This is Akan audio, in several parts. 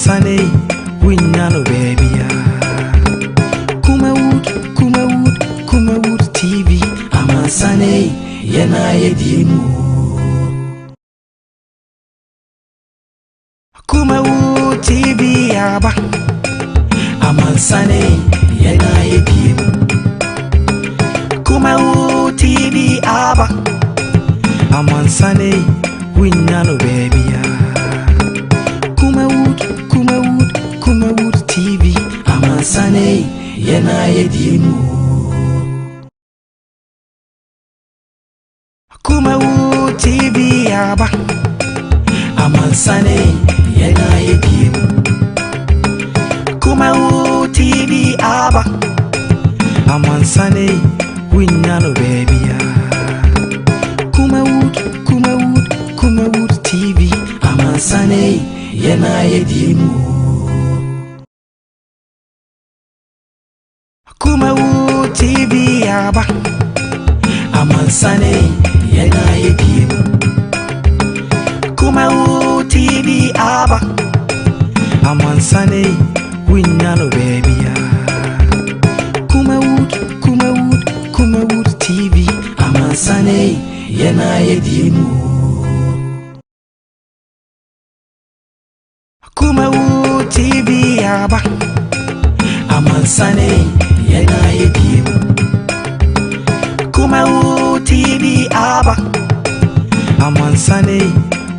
Amansane yi, wonnya no baabiara. Kumawood, Kumawood, Kumawood TV. Amansane yi, yɛn a yɛdi mu. Kumawood TV aba. Amansane yi, yɛn a yɛdi mu. Kumawood TV aba. Amansane yi, wonnya no baabiara. Kumawood, Kumawood, Kumawood TV. Amansane yi, yɛn a yɛdi mu. Kumawood TV aba. Amansane yi, yɛn a yɛdi mu. Kumawood TV aba. Amansane yi, wonnya no baabiara. Kumawood, Kumawood, Kumawood TV. Amansane yi, yɛn a yɛdi mu. Kumawood TV aba. Amansane yi, yɛn a yɛdi mu. Kumawood TV aba. Amansane yi, wonnya no baabiara. Kumawood, Kumawood, Kumawood TV. Amansane yi, yɛn a yɛdi mu. Kumawood TV aba. Amansane yi, yɛn a yɛdi mu. Kumawood TV aba. Amansane yi,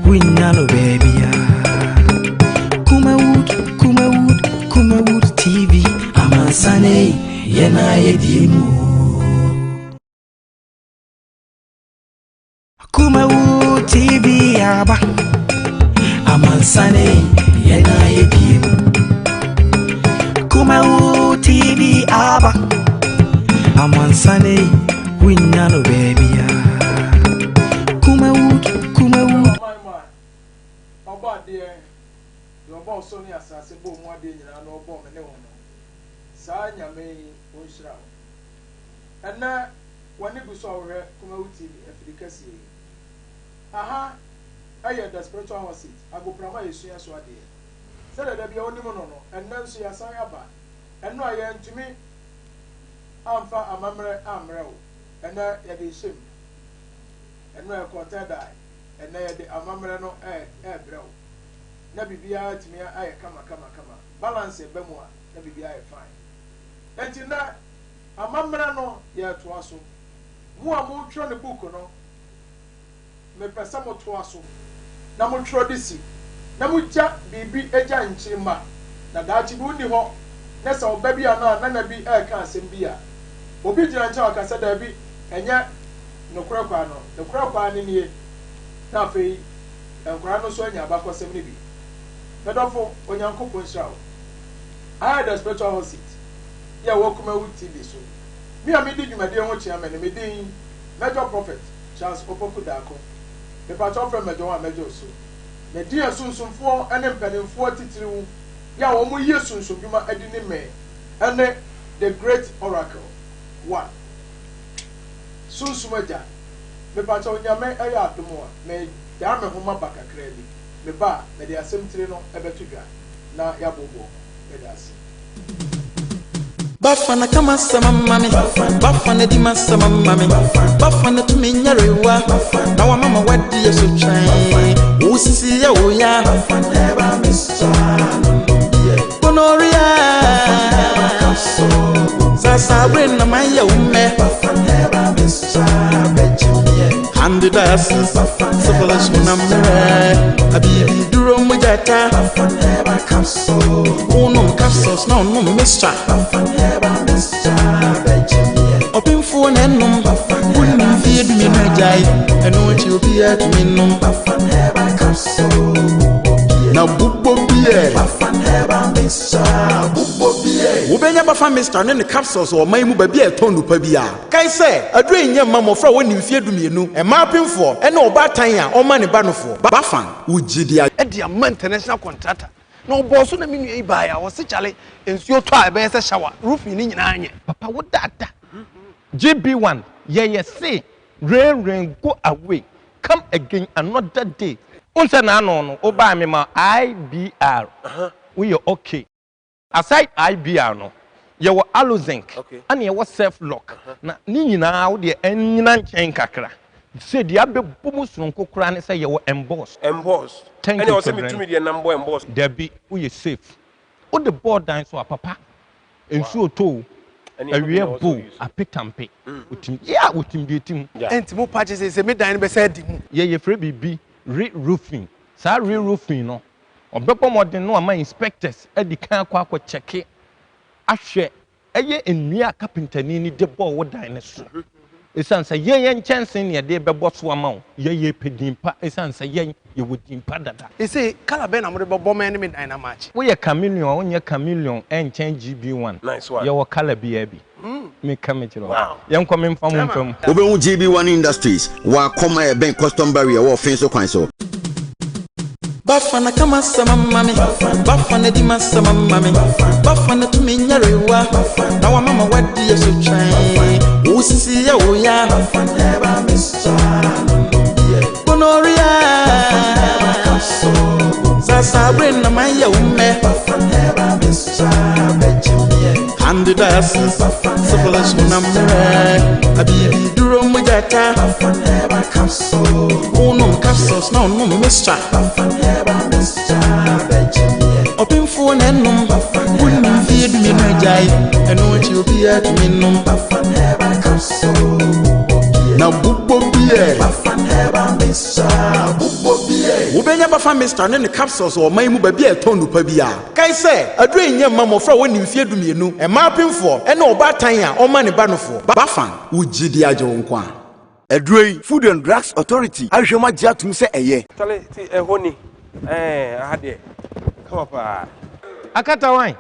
wonnya no baabiara. Kumawood, Kumawood, Kumawood TV. Amansane yi, yɛn a yɛdi mu. Kumawood TV aba. Amansane yi, yɛn a yɛdi mu. Kumawood TV aba. Amansane yi, wonnya no baabiara. Kumawood, Kumawood. Ɔman mu a ɔbɔ adeɛ deɛ ɔbɔ ɔsoro ne asase bɔ mu adeɛ nyinaa na ɔbɔ me ne wo no, saa Nyame yi ɔnhyira wo. Ɛnɛ w'ani gu so a wohwɛ Kumawu TV afidi kɛseɛ yi. Aha ɛyɛ The Spiritual Hot Seat, agoprama a yɛsua so adeɛ. Sɛdeɛ da bia wonim no no, ɛnnɛ nso yɛasan aba. Ɛno a yɛntumi amfa amammerɛ ammrɛ wo, ɛnɛ yɛde rehyɛ mu. Ɛno a ɛkɔɔ third eye, ɛnɛ yɛde amammerɛ no ɛrebrɛ wo. Na biribiara atumi ayɛ kama kama kama. Balance ɛba mu a, na biribiara ayɛ fine. Enti nnɛ, amammerɛ no yɛretoa so. Mo a moretwerɛ ne book no, mepɛ sɛ motoa so na motwerɛ de si, na mogya biribi gya nkyirimma, na daakye bi wonni hɔ na sɛ ɔba bi anaa nana bi reka asɛm bi a, obi gyina nkyɛn a ɔka sɛ, Dabi, ɛnyɛ nokorɛ kwan no, nokorɛ kwan no nie, na afei nkwadaa no nso anya abakɔsɛm no bi. Me dɔfo, Onyankopɔn nhyira wo. Aha yɛ The Spiritual Hot Seat yɛ ɛwɔ Kumawu TV so. Me a medi dwumadie ho kyea me no, me din Major Prophet Charles Opoku Darko. Mepakyɛw frɛ me Major One mɛgye wo so. Me din asunsumfoɔ ne mpanimfoɔ atitiriw yɛ a wɔn yɛ sunsumdwuma adi ne me ne The Great Oracle One. Sunsum Agya. Mepakyɛw Nyame yɛ adom a, me daa me ho maba kakraa bi. Me ba a, mede asɛm tire no bɛto dwa na yɛabooboo ho. Meda ase. Bafana ka m'asɛm ama me, Bafana di m'asɛm ama me, Bafana tumi nyarewa, na wama ma wadi yɛ so twɛn. Wo sisi yɛ wo ya, gonorrhea. Sasa bere na ma yɛ wo mɛ. Candidiasis, syphilis, na mmerɛ, abibi duro mu gyata. Wonom capsules na ɔnom mixture. Ɔpemfoɔ na ɛnom, wonim mfeɛ 12 agyae, ɛno akyi obiara tumi nom. Na bobɔ biɛ. Wobɛnya Bafa Mixture ne ne capsules wɔ ɔman mu baabi a ɛtɔn nnupa biara. Kae sɛ, aduro yi nyɛ mma mmɔfra a wɔnni mfeɛ 12, mmaa apemfoɔ, ne ɔbaatan a ɔma ne ba nofoɔ. Bafan, wogye di a. De ama international contractor na ɔbɔɔ so na me nua yi baeɛ a ɔse kyale nsuo tɔ a ɛbɛyɛ sɛ shower roofing no nyinaa nyɛ. Papa wo dada. GB one yɛyɛ se rain rain go away come again another day. Wohu sɛ n'ano no wobaa me ma IBR. Woyɛ okay. Aside IBR no, yɛwɔ Alozinc ɛna yɛwɔ Self Lock. Na ne nyinaa wo deɛ ɛnyina nkyɛn kakra. Sɛ deɛ abɛbɔ mu sononko koraa ne sɛ yɛwɔ Emboss. Emboss. Thank Ɛnna you ɛwɔ sɛ Kevin. metumi deɛ nam bɔ emboss. Dabi, woyɛ safe. Wode bɔɔ dan so a papa, nsuo tɔ o, Ɛne ɛno bi awia na ɛwɔ sɛ bɔ o, woyi so. apetampe. Wotim, yeah, wotim deɛ ɛtim. Yeah. Ɛnti mo pa kyɛ sɛ sɛ me dan no bɛsɛ adi mu. Yɛ yɛfrɛ biribi re-roofing. Saa re-roofing no, ɔbɛbɔ mmɔden na wama inspectors adi kan akɔ akɔ kyɛke ahwɛ ɛyɛ nnua a kapentani no de bɔɔ wo dan no so. Ɛsiane sɛ yɛn yɛn nkyɛnse ne yɛde bɛbɔ so ama wo, yɛyɛ pɛ din pa, ɛsiane sɛ yɛn yɛwɔ din pa dada. Ɛsɛ colour bɛn na mode bɛbɔ mɛ ne me dan no amaakye? Woyɛ chameleon a wonyɛ chameleon ɛnkyɛn GB1. Nice one. Yɛwɔ colour biara bi. Meka mekyerɛ wo. Wow. Yɛnkɔ memfa mo mfa mu. Wobɛhu GB1 Industries wɔ Akɔm a ɛbɛn Custom Barrier wɔ Ɔfen so kwan so. Bafana kama sama mami, Bafana di masama mami, Bafana tumi nyarewa, na wa mama wadi ya so train. Usisi ya oya, gonorrhea. Sasa brain na maya ume, candidiasis, syphilis unamere, abibi duro mujata, unum capsules na unum mixture. Ɔpemfoɔ na ɛnom wonim mfeɛ 12 agyae ɛno akyi obiara tumi nom na bobɔ biɛ wobɛnya Bafa Mixture ne ne capsules wɔ ɔman mu baabi a ɛtɔn nnupa bi a. Kae sɛ aduro yi nyɛ mma mmɔfra a wɔnni mfeɛ 12, mmaa apemfoɔ ne ɔbaatan a ɔma ne ba nofoɔ. Bafa, wogye di agye wo nkwa. Aduro yi, Food and Drugs Authority ahwehwɛ mu agye atom sɛ ɛyɛ. Chale, ti ɛhɔ ni. Ɛɛ, aha deɛ, kama paa. Akata wan?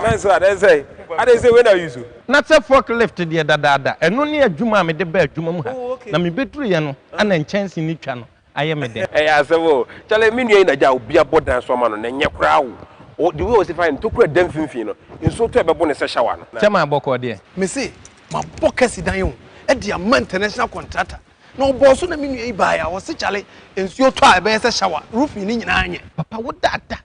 Nice one, ɛsɛ. Ade sɛ wei na use. Na sɛ forklift deɛ dadaada, ɛno ne adwuma a mede baa adwuma mu ha. Oh, okay. Na mebɛduruiɛ no, ana nkyɛnse no twa no ayɛ me dɛ. Ɛyɛ asɛm o. Chale, me nua yi na gya obi abɔ dan so ama no, na ɛnyɛ koraa o. O, the way ɔsi fa no, ntokura da mfimfini no, nsuo tɔ a ɛbɛbɔ no sɛ shower no. Kyɛ ma bɔkɔɔ deɛ. Me se mabɔ kɛse dan o de ama international contractor na ɔbɔɔ so na me nua yi baeɛ a ɔse kyale nsuo tɔ a ɛbɛyɛ sɛ shower, roofing no nyinaa nyɛ. Papa wo dada.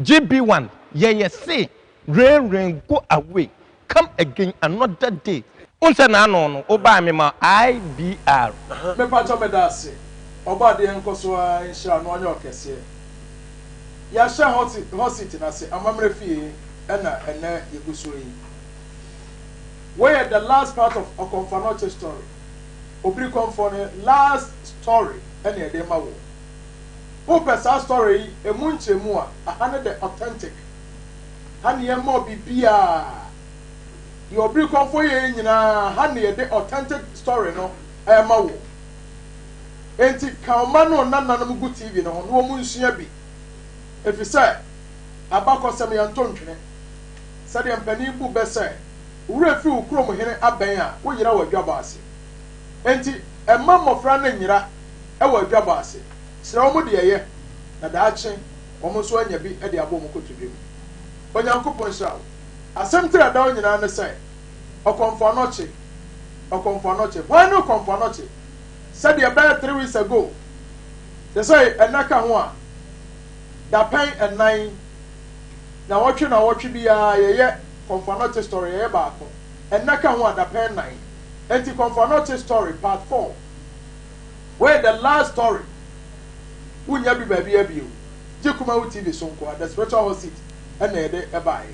GB1 yɛyɛ se rain rain go away come again another day. Wohu sɛ n'ano no wobaa me ma IBR. Mepakyɛw meda ase. Ɔbɔadeɛ nkɔ so ara nhyira wo na ɔnyɛ wo kɛseɛ. Yɛahyɛ hot hot seat no ase, amammerɛ fie ɛna ɛnɛ yɛgu soɔ yi. Wei yɛ the last part of Ɔkɔmfoanɔkye story. Obirikɔmfoɔ no last story ɛna yɛde rema wo. Wopɛ saa story yi ɛmu nkyerɛmu a, aha ne the authentic. Ha ne yɛma wo biribiara. Deɛ Obirikɔmfoɔ yɛeɛ nyinaa, ha ne yɛde authentic story no ɛrema wo. Enti ka wo mma ne wo nananom gu TV no ho na wɔn nsua bi. Efisɛ abakɔsɛm yɛnto ntwene. Sɛdeɛ mpanin bu bɛ sɛ, Wo werɛ fi wo kurom hene abɛn a, woyera wɔ adwabɔ ase. Enti mma mmɔfra no nnyera wɔ adwabɔ ase. Kyerɛ wɔn deɛ ɛyɛ, na daakye wɔn nso anya bi de abɔ wɔn kotodwe mu. Onyankopɔn nhyira wo. Asɛm tiri a ɛda hɔ nyinaa ne sɛ, Ɔkɔmfo Anɔkye, Ɔkɔmfo Anɔkye. Hwan ne Ɔkɔmfo Anɔkye? Sɛdeɛ ɛbɛyɛ 3 weeks ago, te sɛ ɛnnɛ ka ho a, dapɛn nnan, nawɔtwe nawɔtwe biara yɛyɛ Kɔmfo Anɔkye story, yɛyɛ baako. Ɛnnɛ ka ho a, dapɛn nnan. Enti Kɔmfo Anɔkye story part 4. Wei yɛ the last story. Wonnya bi baabiara bio. Gye Kumawu TV so nko ara, The Spiritual Hot Seat ɛna yɛde ɛbaeɛ.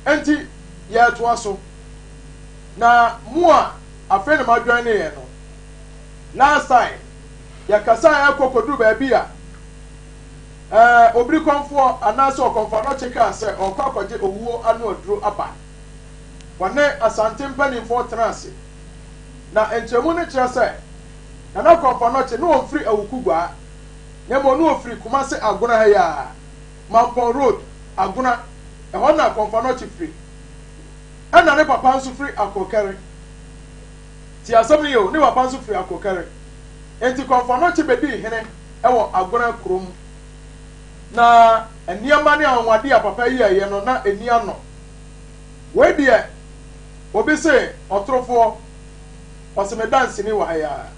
Enti yɛretoa so. Na mo a afei na moadwane yɛn no, last time yɛkasae ɛkɔ kɔduru baabi a ɛɛ obirikɔmfoɔ anaasɛ ɔkɔmfoanɔkye kaa sɛ ɔrekɔ akɔgye owuo ano aduro aba. Wɔne Asante mpanimfoɔ tenaa ase. Na nkyerɛmu no kyerɛ sɛ Nana Kɔmfoanɔkye na ɔmfiri Awuku Guaa, na mmom na ɔfiri Kumase Agona ha yi ara, Mampɔn Road, Agona, ɛhɔ na Kɔmfoanɔkye firi. Ɛna ne papa nso firi Akrokɛre. Tie asɛm no yie o, ne papa nso firi Akrokɛre. Enti Kɔmfoanɔkye bɛdii hene wɔ Agona kurom. Na nneɛma ne anwanwadeɛ a papa yi yɛeɛ no, na ɛnni ano. Wei deɛ, obi se ɔtorofoɔ, ɔse me danseni wɔ ha yi ara.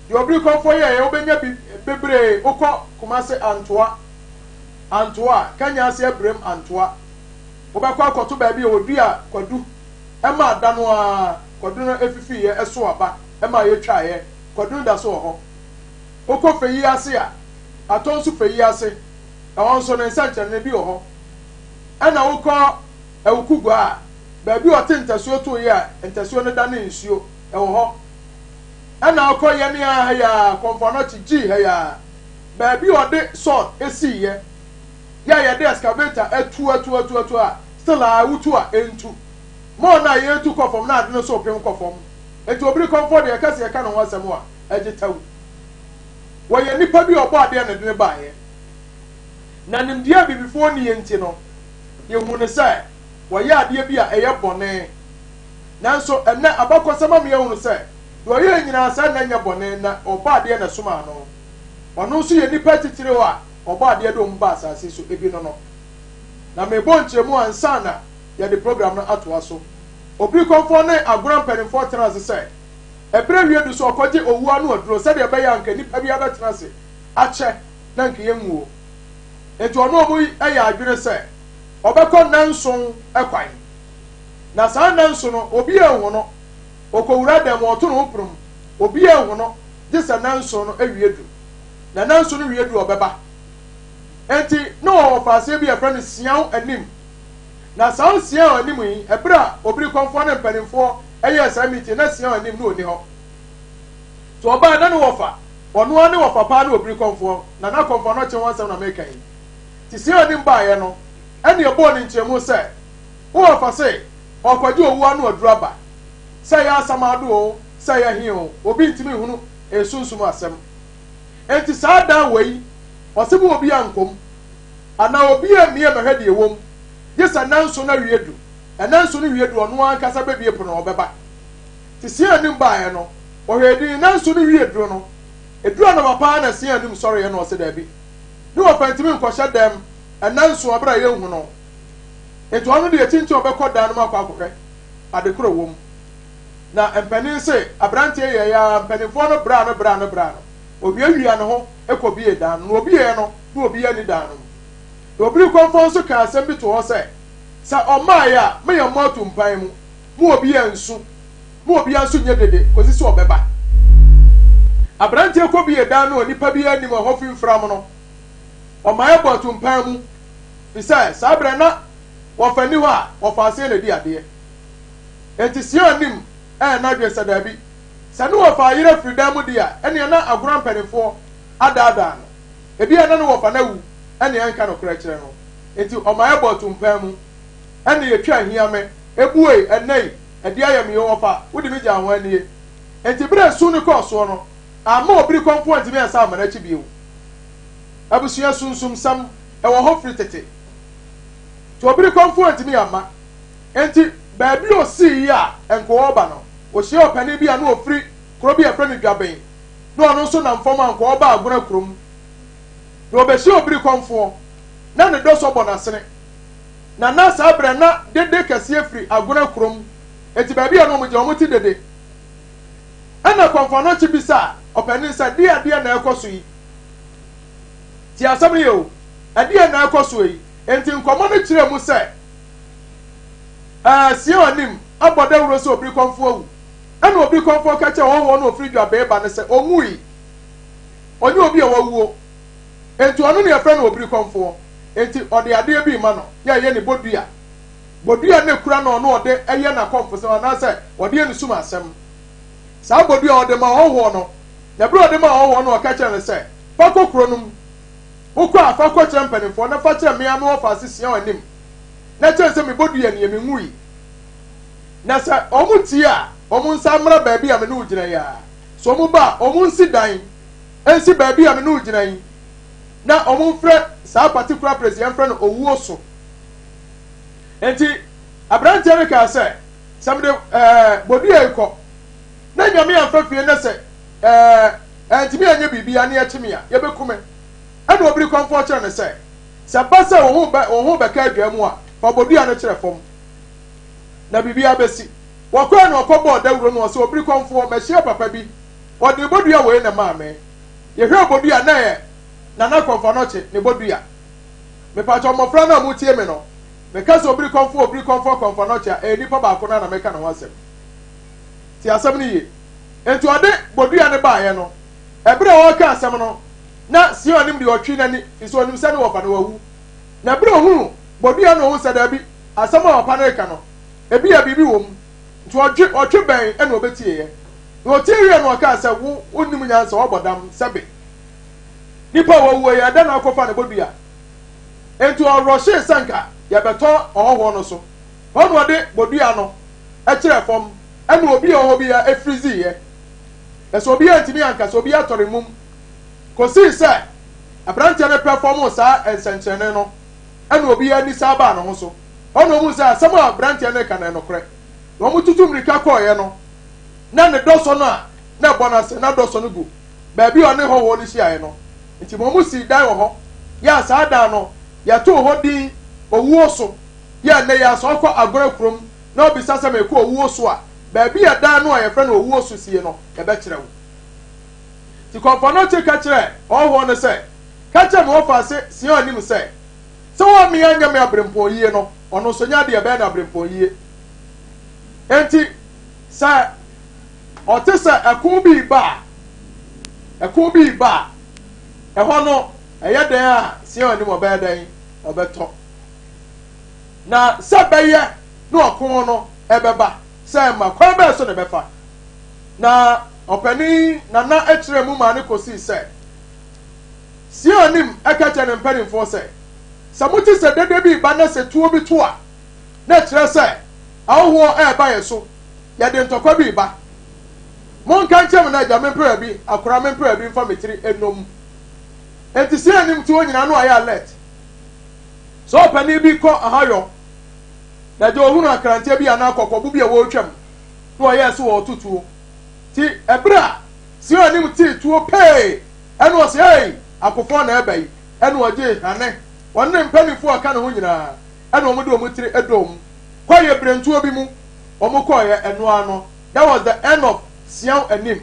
Deɛ Obirikɔmfoɔ yɛeɛ, wobɛnya bi bebree. Wokɔ Kumase Antoa. Antoa a, Kanya ase abirem Antoa. Wobɛkɔ akɔto baabi a wɔdua kwadu ma da no ara kwadu no fifiiɛ, ɛsoo aba ma yɛtwaeɛ, kwadu no da so wɔ hɔ. Wokɔ Feyi ase a, Atɔ nso Feyi ase, ɛhɔ nso ne nsɛnkyerɛnne bi wɔ hɔ. Ɛna wokɔ Awukugua a, baabi a ɔte ntasuo toeɛ a ntasuo no danee nsuo, ɛwɔ hɔ. Ɛna wokɔ Yɛne ara ha yi ara, Kɔmfoanɔkye, Gyii ha yi ara, baabi a ɔde salt siiɛ, yɛ a yɛde excavator atu atu atu atu a still a wotu a ɛntu. More no a yɛretu kɔ fam na ade no nso repem kɔ fam. Enti obiri kɔmfoɔ deɛ yɛka sɛ yɛka ne ho asɛm a, ɛgye tawu. Wɔyɛ nnipa bi a ɔbɔ adeɛ na ɛde no baeɛ. Na nimdeɛ a abibifoɔ nnie nti no, yɛhu no sɛ wɔyɛ adeɛ bi a ɛyɛ bɔne. Nanso ɛnnɛ abakɔsɛm ama yɛahunu sɛ deɛ ɔyɛɛ nyinaa saa nna nyɛ bɔne na ɔbɔ adeɛ na ɛsomaa no. Ɔno nso yɛ nnipa atitiriw a ɔbɔ adeɛ de wɔn ba asase so ebi no no. Na merebɔ nkyerɛmu ansa na yɛde program no atoa so. Obirikɔmfoɔ ne Agona mpanimfoɔ tenaa ase sɛ ɛberɛ awie du sɛ ɔkɔgye owuo ano aduro sɛdeɛ ɛbɛyɛ a anka nnipa biara bɛtena ase akyɛ na anka yɛnwuo. Enti ɔne wɔn yɛɛ adwene sɛ ɔbɛkɔ nnanson kwan. Na saa nnanson no, obiara anhu no. Ɔkɔwura dan mu, ɔto ne ho pono mu, obiara anhu no gye sɛ nnanson no awie du. Na nnanson no wie du a, ɔbɛba. Enti na ɔwɔ ɔfaaseɛ bi a yɛfrɛ no Siaw Anim. Na saa Siaw Anim yi, ɛberɛ a Obirikɔmfoɔ ne mpanimfoɔ yɛɛ saa meeting, na Siaw Anim no ɔnni hɔ. Nti ɔbaeɛ na ne wɔfa, ɔno ara ne wɔfa paa ne Obirikɔmfoɔ, Nana Kɔmfoɔ Anɔkye ho asɛm na meka yi. Nti Siaw Anim baeɛ no, ɛnna ɛbɔɔ ne nkyerɛmu sɛ, Wo wɔfa se ɔrekɔgye owuo ano aduru aba, sɛ ɛyɛ asamado oo, sɛ ɛyɛ he oo, obi ntumi nhunu esunsum asɛm. Enti saa dan wei, ɔse mo obiaa nkɔ mu, anaa obiaa mmie mmɛhwɛ deɛ ɛwɔ mu, gye sɛ nnanson no awie du. Nnanson no wie du a, ɔno ara ankasa bɛbie pono na ɔbɛba. Nti Sia anim baeɛ no, ɔhwɛɛ dinn, nnanson no wie duro no, ɛduru anɔpa paa na Sia anim sɔreeɛ na ɔse daabi, ne wɔfa ntumi nkɔhyɛ dɛm nnanson aberɛ a yɛnhu no. Enti ɔno deɛ kyinkyin ɔbɛkɔ dan no mu akɔ akɔhwɛ ade korɔ wɔ mu. Na mpanin se aberanteɛ yɛeɛ ara, mpanimfoɔ no braa no braa no braa no, ɔwiawiaa ne ho kɔbiee dan no, na ɔbieeɛ no na obiara nni dan no mu. Na Obirikɔmfoɔ nso kaa asɛm bi too hɔ sɛ, Sɛ ɔmmaeɛ a, ma yɛmmɔ atumpan mu, ma obiara nsu, ma obiara nso nyɛ dede kɔsi sɛ ɔbɛba. Aberanteɛ kɔbiee dan no a nnipa biara nni mu, ɛhɔ fimfram no, ɔma ɛbɔɔ atumpan mu, firi sɛ saa berɛ na wɔfa nni hɔ a wɔfa aseɛ na ɛdi adeɛ. Enti Sion nim ɛɛ n'adwene sɛ daabi, sɛ ne wɔfa ayera firi dan mu deɛ a, ɛnneɛ na agorɔ mpanimfoɔ adaadaa no. Ebia na ne wɔfa no awu ɛnneɛ ɛnka nokorɛ kyerɛ no. Enti ɔma ɛbɔɔ tumpan mu. Ɛnne yɛtwa hia me, ebuei, ɛnnɛ yi, ɛde ayɛ me o, wɔfa, wode me gyaa hwan nie? Enti berɛ a esu no kɔɔ soɔ no, amma obirikɔmfoɔ antumi ansan amma n'akyi bio. Abusua sunsumsɛm, ɛwɔ hɔ firi tete. Nti obirikɔmfoɔ antumi amma. Enti baabi a osii yi a nkoa reba no, ohyiaa ɔpanin bi a na ofiri kuro bi a yɛfrɛ no Dwaben, na ɔno nso nam fam a nkoa reba Agona kurom. Na ɔbɛhyiaa obirikɔmfoɔ, na ne dɔsɔ bɔ n'asene. Na na saa berɛ na dede kɛseɛ firi Agona kurom, enti baabi a na wɔgyina wɔte dede. Ɛnna Kɔmfoanɔkye bisaa ɔpanin sɛ, Deɛ adeɛ na ɛrekɔ so yi? Tie asɛm no yie o, ɛdeɛn na ɛrekɔ soɔ yi? Enti nkɔmmɔ no kyerɛɛ mu sɛ, Ɛɛ, Sion anim abɔ dawuro sɛ obirikɔmfoɔ awu. Ɛnna obirikɔmfoɔ ka kyerɛɛ ɔhɔhoɔ no a ɔfiri dwabee ba no sɛ, Ɔnwui. Ɔnyɛ obi a wawuo. Enti ɔno na yɛfrɛ no obirikɔmfoɔ. Enti ɔde adeɛ bi rema no, yɛ ɛyɛ ne bodua. Bodua no na ɛkura no a ɔno ɔde yɛ n'akɔmfosɛm anaasɛ ɔde yɛ ne sum asɛm. Saa bodua a ɔde ma ɔhɔhoɔ no, na berɛ a ɔde maa ɔhɔhoɔ no, ɔka kyerɛɛ no sɛ, Fa kɔ kuro no mu. Wokɔ a, fa kɔkyerɛ mpanimfoɔ, na fa kyerɛ me ara me wɔfaase Sion anim, na kyerɛ no sɛ me bodua nie, menwui. Na sɛ wɔtie a, wɔnsan mmra baabi a me ne wo gyina yi ara. Sɛ wɔba a, wɔnsi dan nsi baabi a me ne wo gyina yi, na wɔmfrɛ saa particular place yɛmfrɛ no owuo so. Enti aberanteɛ no kaa sɛ, sɛ mede ɛɛ bodua yi kɔ, na Nyame amfa fie na sɛ ɛɛ antumi anyɛ biribiara na yɛkye me a, yɛbɛku me. Ɛnna obirikɔmfoɔ kyerɛ no sɛ, Sɛ ɛba sɛ wo ho bɛ, wo ho bɛka adwaa mu a, fa bodua no kyerɛ fam, na biribiara bɛsi. Wɔkɔe na ɔkɔbɔɔ dawuro no, ɔse, Obirikɔmfoɔ, mahyia papa bi, ɔde ne bodua wei na ɛmaa me. Yɛhwɛɛ bodua, na ɛyɛ Nana Kɔmfoanɔkye ne bodua. Mepakyɛw mmɔfra no a motie me no, meka sɛ obiri kɔmfoɔ obiri kɔmfoɔ kɔmfoanɔkye a, ɛyɛ nipa baako no ara na meka ne ho asɛm. Tie asɛm no yie. Enti ɔde bodua no baeɛ no, ɛberɛ a ɔreka asɛm no, na Sion nim deɛ ɔtwe n'ani, firi sɛ ɔnim sɛ ne wɔfa no wawu. Na berɛ a ɔhunu bodua no, ɔhunu sɛ daabi, asɛm a papa no reka no, ebia biribi wɔ mu. Nti ɔdwe, ɔtwe bɛn ɛna ɔbɛtieeɛ. Na ɔtie wieɛ no ɔkaa sɛ, Wo, wonnim nyansa, woabɔ dam, sɛbe. Nipa a wawuo yi, ɛdɛn na akɔfa ne bodua? Enti ɔrɔhyee sɛ nka yɛbɛtɔ ɔhɔhoɔ no so. Hɔ na ɔde bodua no kyerɛɛ fam, ɛna obi a ɔwɔ hɔ biara firiziiɛ. Na sɛ obiara antumi anka sɛ obiara tɔre mum kɔsii sɛ aberanteɛ no pɛfɔmoo saa nsɛnkyerɛnne no, ɛna obiara ani san baa ne ho so. Hɔ na wɔhuu sɛ asɛm a aberanteɛ no reka no yɛ nokorɛ. Na wɔtutu mmirika kɔeɛ no, na ne dɔsɔ no a na ɛbɔ no ase, na dɔsɔ no gu baabi a ɔne hɔhoɔ no hyiaeɛ no. Nti ma wɔsii dan wɔ hɔ, yɛ a saa dan no, yɛtoo hɔ din Owuo So. Yɛ a nnɛ yi ara sɛ wokɔ Agorɔ kurom na wobisa sɛ merekɔ Owuo So a, baabi a dan no a yɛfrɛ no Owuo So sie no, yɛbɛkyerɛ wo. Nti Kɔmfɔnɔkye ka kyerɛɛ ɔhɔhoɔ no sɛ, Ka kyerɛ me wɔfaase Sion anim sɛ, sɛ wammea anyɛ me aberempɔn yie no, ɔno nso nyɛ adeɛ ɛbɛyɛ no aberempɔn yie. Enti sɛ ɔte sɛ ɛko bi reba a, ɛko bi reba a, ɛhɔ no, ɛyɛ dɛn a Sion anim ɔbɛyɛ dɛn? Ɔbɛtɔ. Na sɛ bɛyɛ na ɔko no ɛbɛba, sɛ ɛmma, kwan bɛn so na ɛbɛfa? Na ɔpanin Nana kyerɛɛ mu maa no kɔsii sɛ, Sion anim ka kyerɛ ne mpanimfoɔ sɛ, Sɛ mote sɛ dede bi reba na sɛ tuo bi to a, na ɛkyerɛ sɛ ahɔhoɔ reba yɛn so, yɛde ntɔkwa bi reba. Monka nkyerɛ me na agya mempere baabi, akora mempere baabi mfa me tiri nnom. Enti Sion anim tuo nyinaa no ayɛ alert. Sɛ ɔpanin bi kɔ ahayɔ na agya ɔhunu akranteɛ bi anaa kɔkɔbo bi a wɔretwam na ɔyɛɛ sɛ ɔreto tuo. Nti ɛberɛ a Sion anim tee tuo pee ɛna ɔse ei akofoɔ na ɛreba yi ɛna ɔgyee hane ɔne ne mpaninfoɔ a ɛka ne ho nyinaa ɛna wɔn de wɔn tiri dɔɔ mu kɔeɛ berɛntuo bi mu wɔn kɔeɛ ɛno ara no that was the end of Sion anim.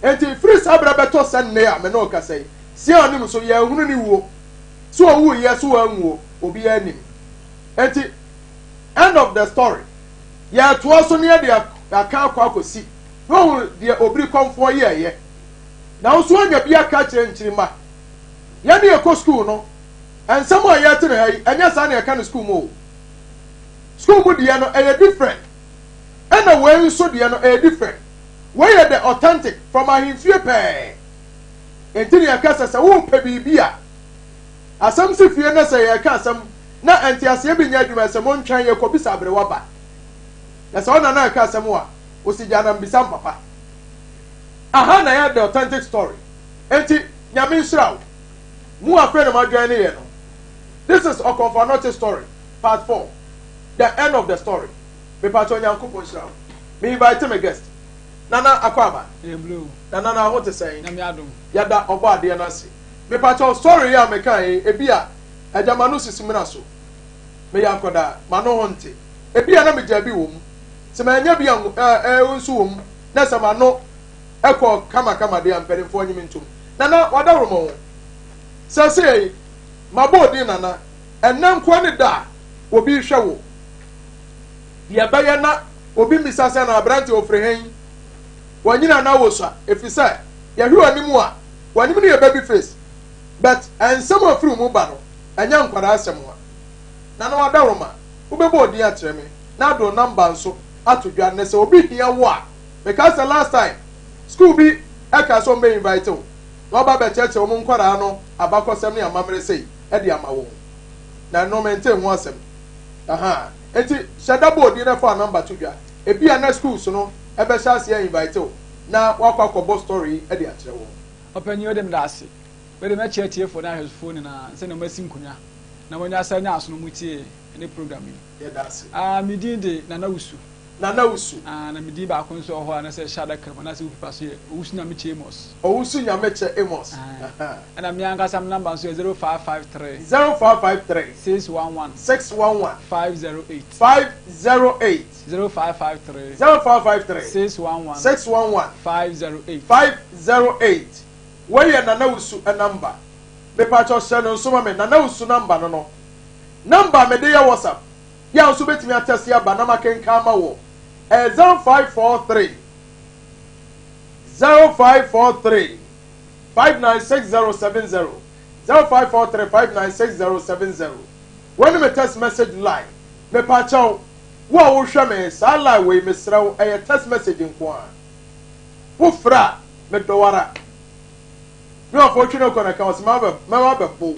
Nti firi saa berɛ bɛtɔ sɛ nne a me ne wo kasa yi Sion anim nso yɛanhunu ne wuo so ɔwuiɛ so wanwuo obiara nnim. Nti end of the story. Yɛretoa so na yɛde aka akɔ akɔsi na wahunu deɛ obiri kɔmfoɔ yɛɛyɛ. Na wo nso woanya bi aka akyerɛ nkyirimma. Yɛn ne yɛkɔ sukuu no, nsɛm a yɛrete no ha yi, ɛnyɛ saa na yɛka no sukuu mu o. Sukuu mu deɛ no, ɛyɛ different. Ɛna wei nso deɛ no, ɛyɛ different. Wei yɛ the authentic from ahemfie pɛɛ. Enti na yɛka sɛ, sɛ worepɛ biribi a, asɛm si fie na sɛ yɛreka asɛm na nteaseɛ bi nyɛ adwuma sɛ montwɛn yɛkɔbisa aberewa ba. Na sɛ ɔna na ɛka asɛm a, ɔsi gya na mbisa mpapa. Aha na yɛ the authentic story. Enti Nyame nhyira wo. Mu afei na madwɛn ne yɛ no. This is Ɔkɔmfo Anɔkye story part 4 the end of the story. Mepakyɛw Nyankopɔn nhyira wo. Me invite me guest. Nana Akwaaba. Nana na ho te sɛn? Yɛda ɔbɔ adeɛ no ase. Mepakyɛw story yi a mekae yi ebia Agya m'ano sisi mena so. Meyɛ akwadaa, m'ano ho nte. Ebia na megyaa bi wɔ mu. Sɛ mannya bi anwo ɛɛ nso wɔ mu na sɛ m'ano kɔ kamakama deɛ a, mpanimfoɔ nye me ntom. Nana, w'adaworoma o. Seesei mabɔ wo din Nana. Ɛnnɛ nkoa ne da a obi rehwɛ wo. Deɛ ɛbɛyɛ na obi mmisa sɛ na aberanteɛ ɔfiri hen? Wanyini anaa wɔsua? Ɛfiri sɛ yɛhwɛ w'anim a, w'anim no yɛ baby face. But nsɛm a firi wo mu ba no, ɛnyɛ nkwadaa asɛm a. Nana Wadaworoma, wobɛbɔ odin akyerɛ me na ade wo number nso ato dwa nnɛ sɛ obi hia wo a. Mekae sɛ last time school bi kaa sɛ wɔbɛ invite wo na woaba abɛkyerɛkyerɛ wɔn nkwadaa no abakɔsɛm ne amammerɛ sei de ama wɔn. Na ɛno mentee ho asɛm. Ahaa. Enti hyɛ da bɔ odin na fa wo number to dwa. Ebia na schools no bɛhyɛ aseɛ a invite wo na woakɔ akɔbɔ story yi de akyerɛ wɔn. Ɔpanyin, wode meda ase. Wei de mɛkyerɛ atiefoɔ ne ahwɛsofoɔ nyinaa sɛdeɛ wɔasi nkonnwa na wɔanya asa anya aso na wɔtie ɛne program yi. Yɛda ase. Ah, me din de Nana Wusu. Nana Wusu. Ah, na me din baako nso wɔ hɔ a na sɛ ɛhyɛ adaka mu anaasɛ wo pipa so yɛ Owusu Nyamekyɛ Amos. Owusu Nyamekyɛ Amos. Ah, ɛna me ankasa me number nso yɛ 0553. 0553. 611. 611. 508. 508. 0553. 0553. 611. 611. 508. 508. Wei yɛ Nana Wusu number. Mepakyɛw hyɛ no nso ma me, Nana Wusu number no no. Number a mede yɛ WhatsApp yɛ a wo nso wobɛtumi atɛse aba na makenkan ama woɔ ɛyɛ 0543 0543 596070 0543 596070 Wei ne me text message line. Mepakyɛw, wo a wohwɛ me saa line wei mesrɛ wo ɛyɛ text message nko ara. Wofrɛ a, medɔ wo ara. Me ɔfo twe no kɔ na ka ɔsɛ mɛma bɛbo wo.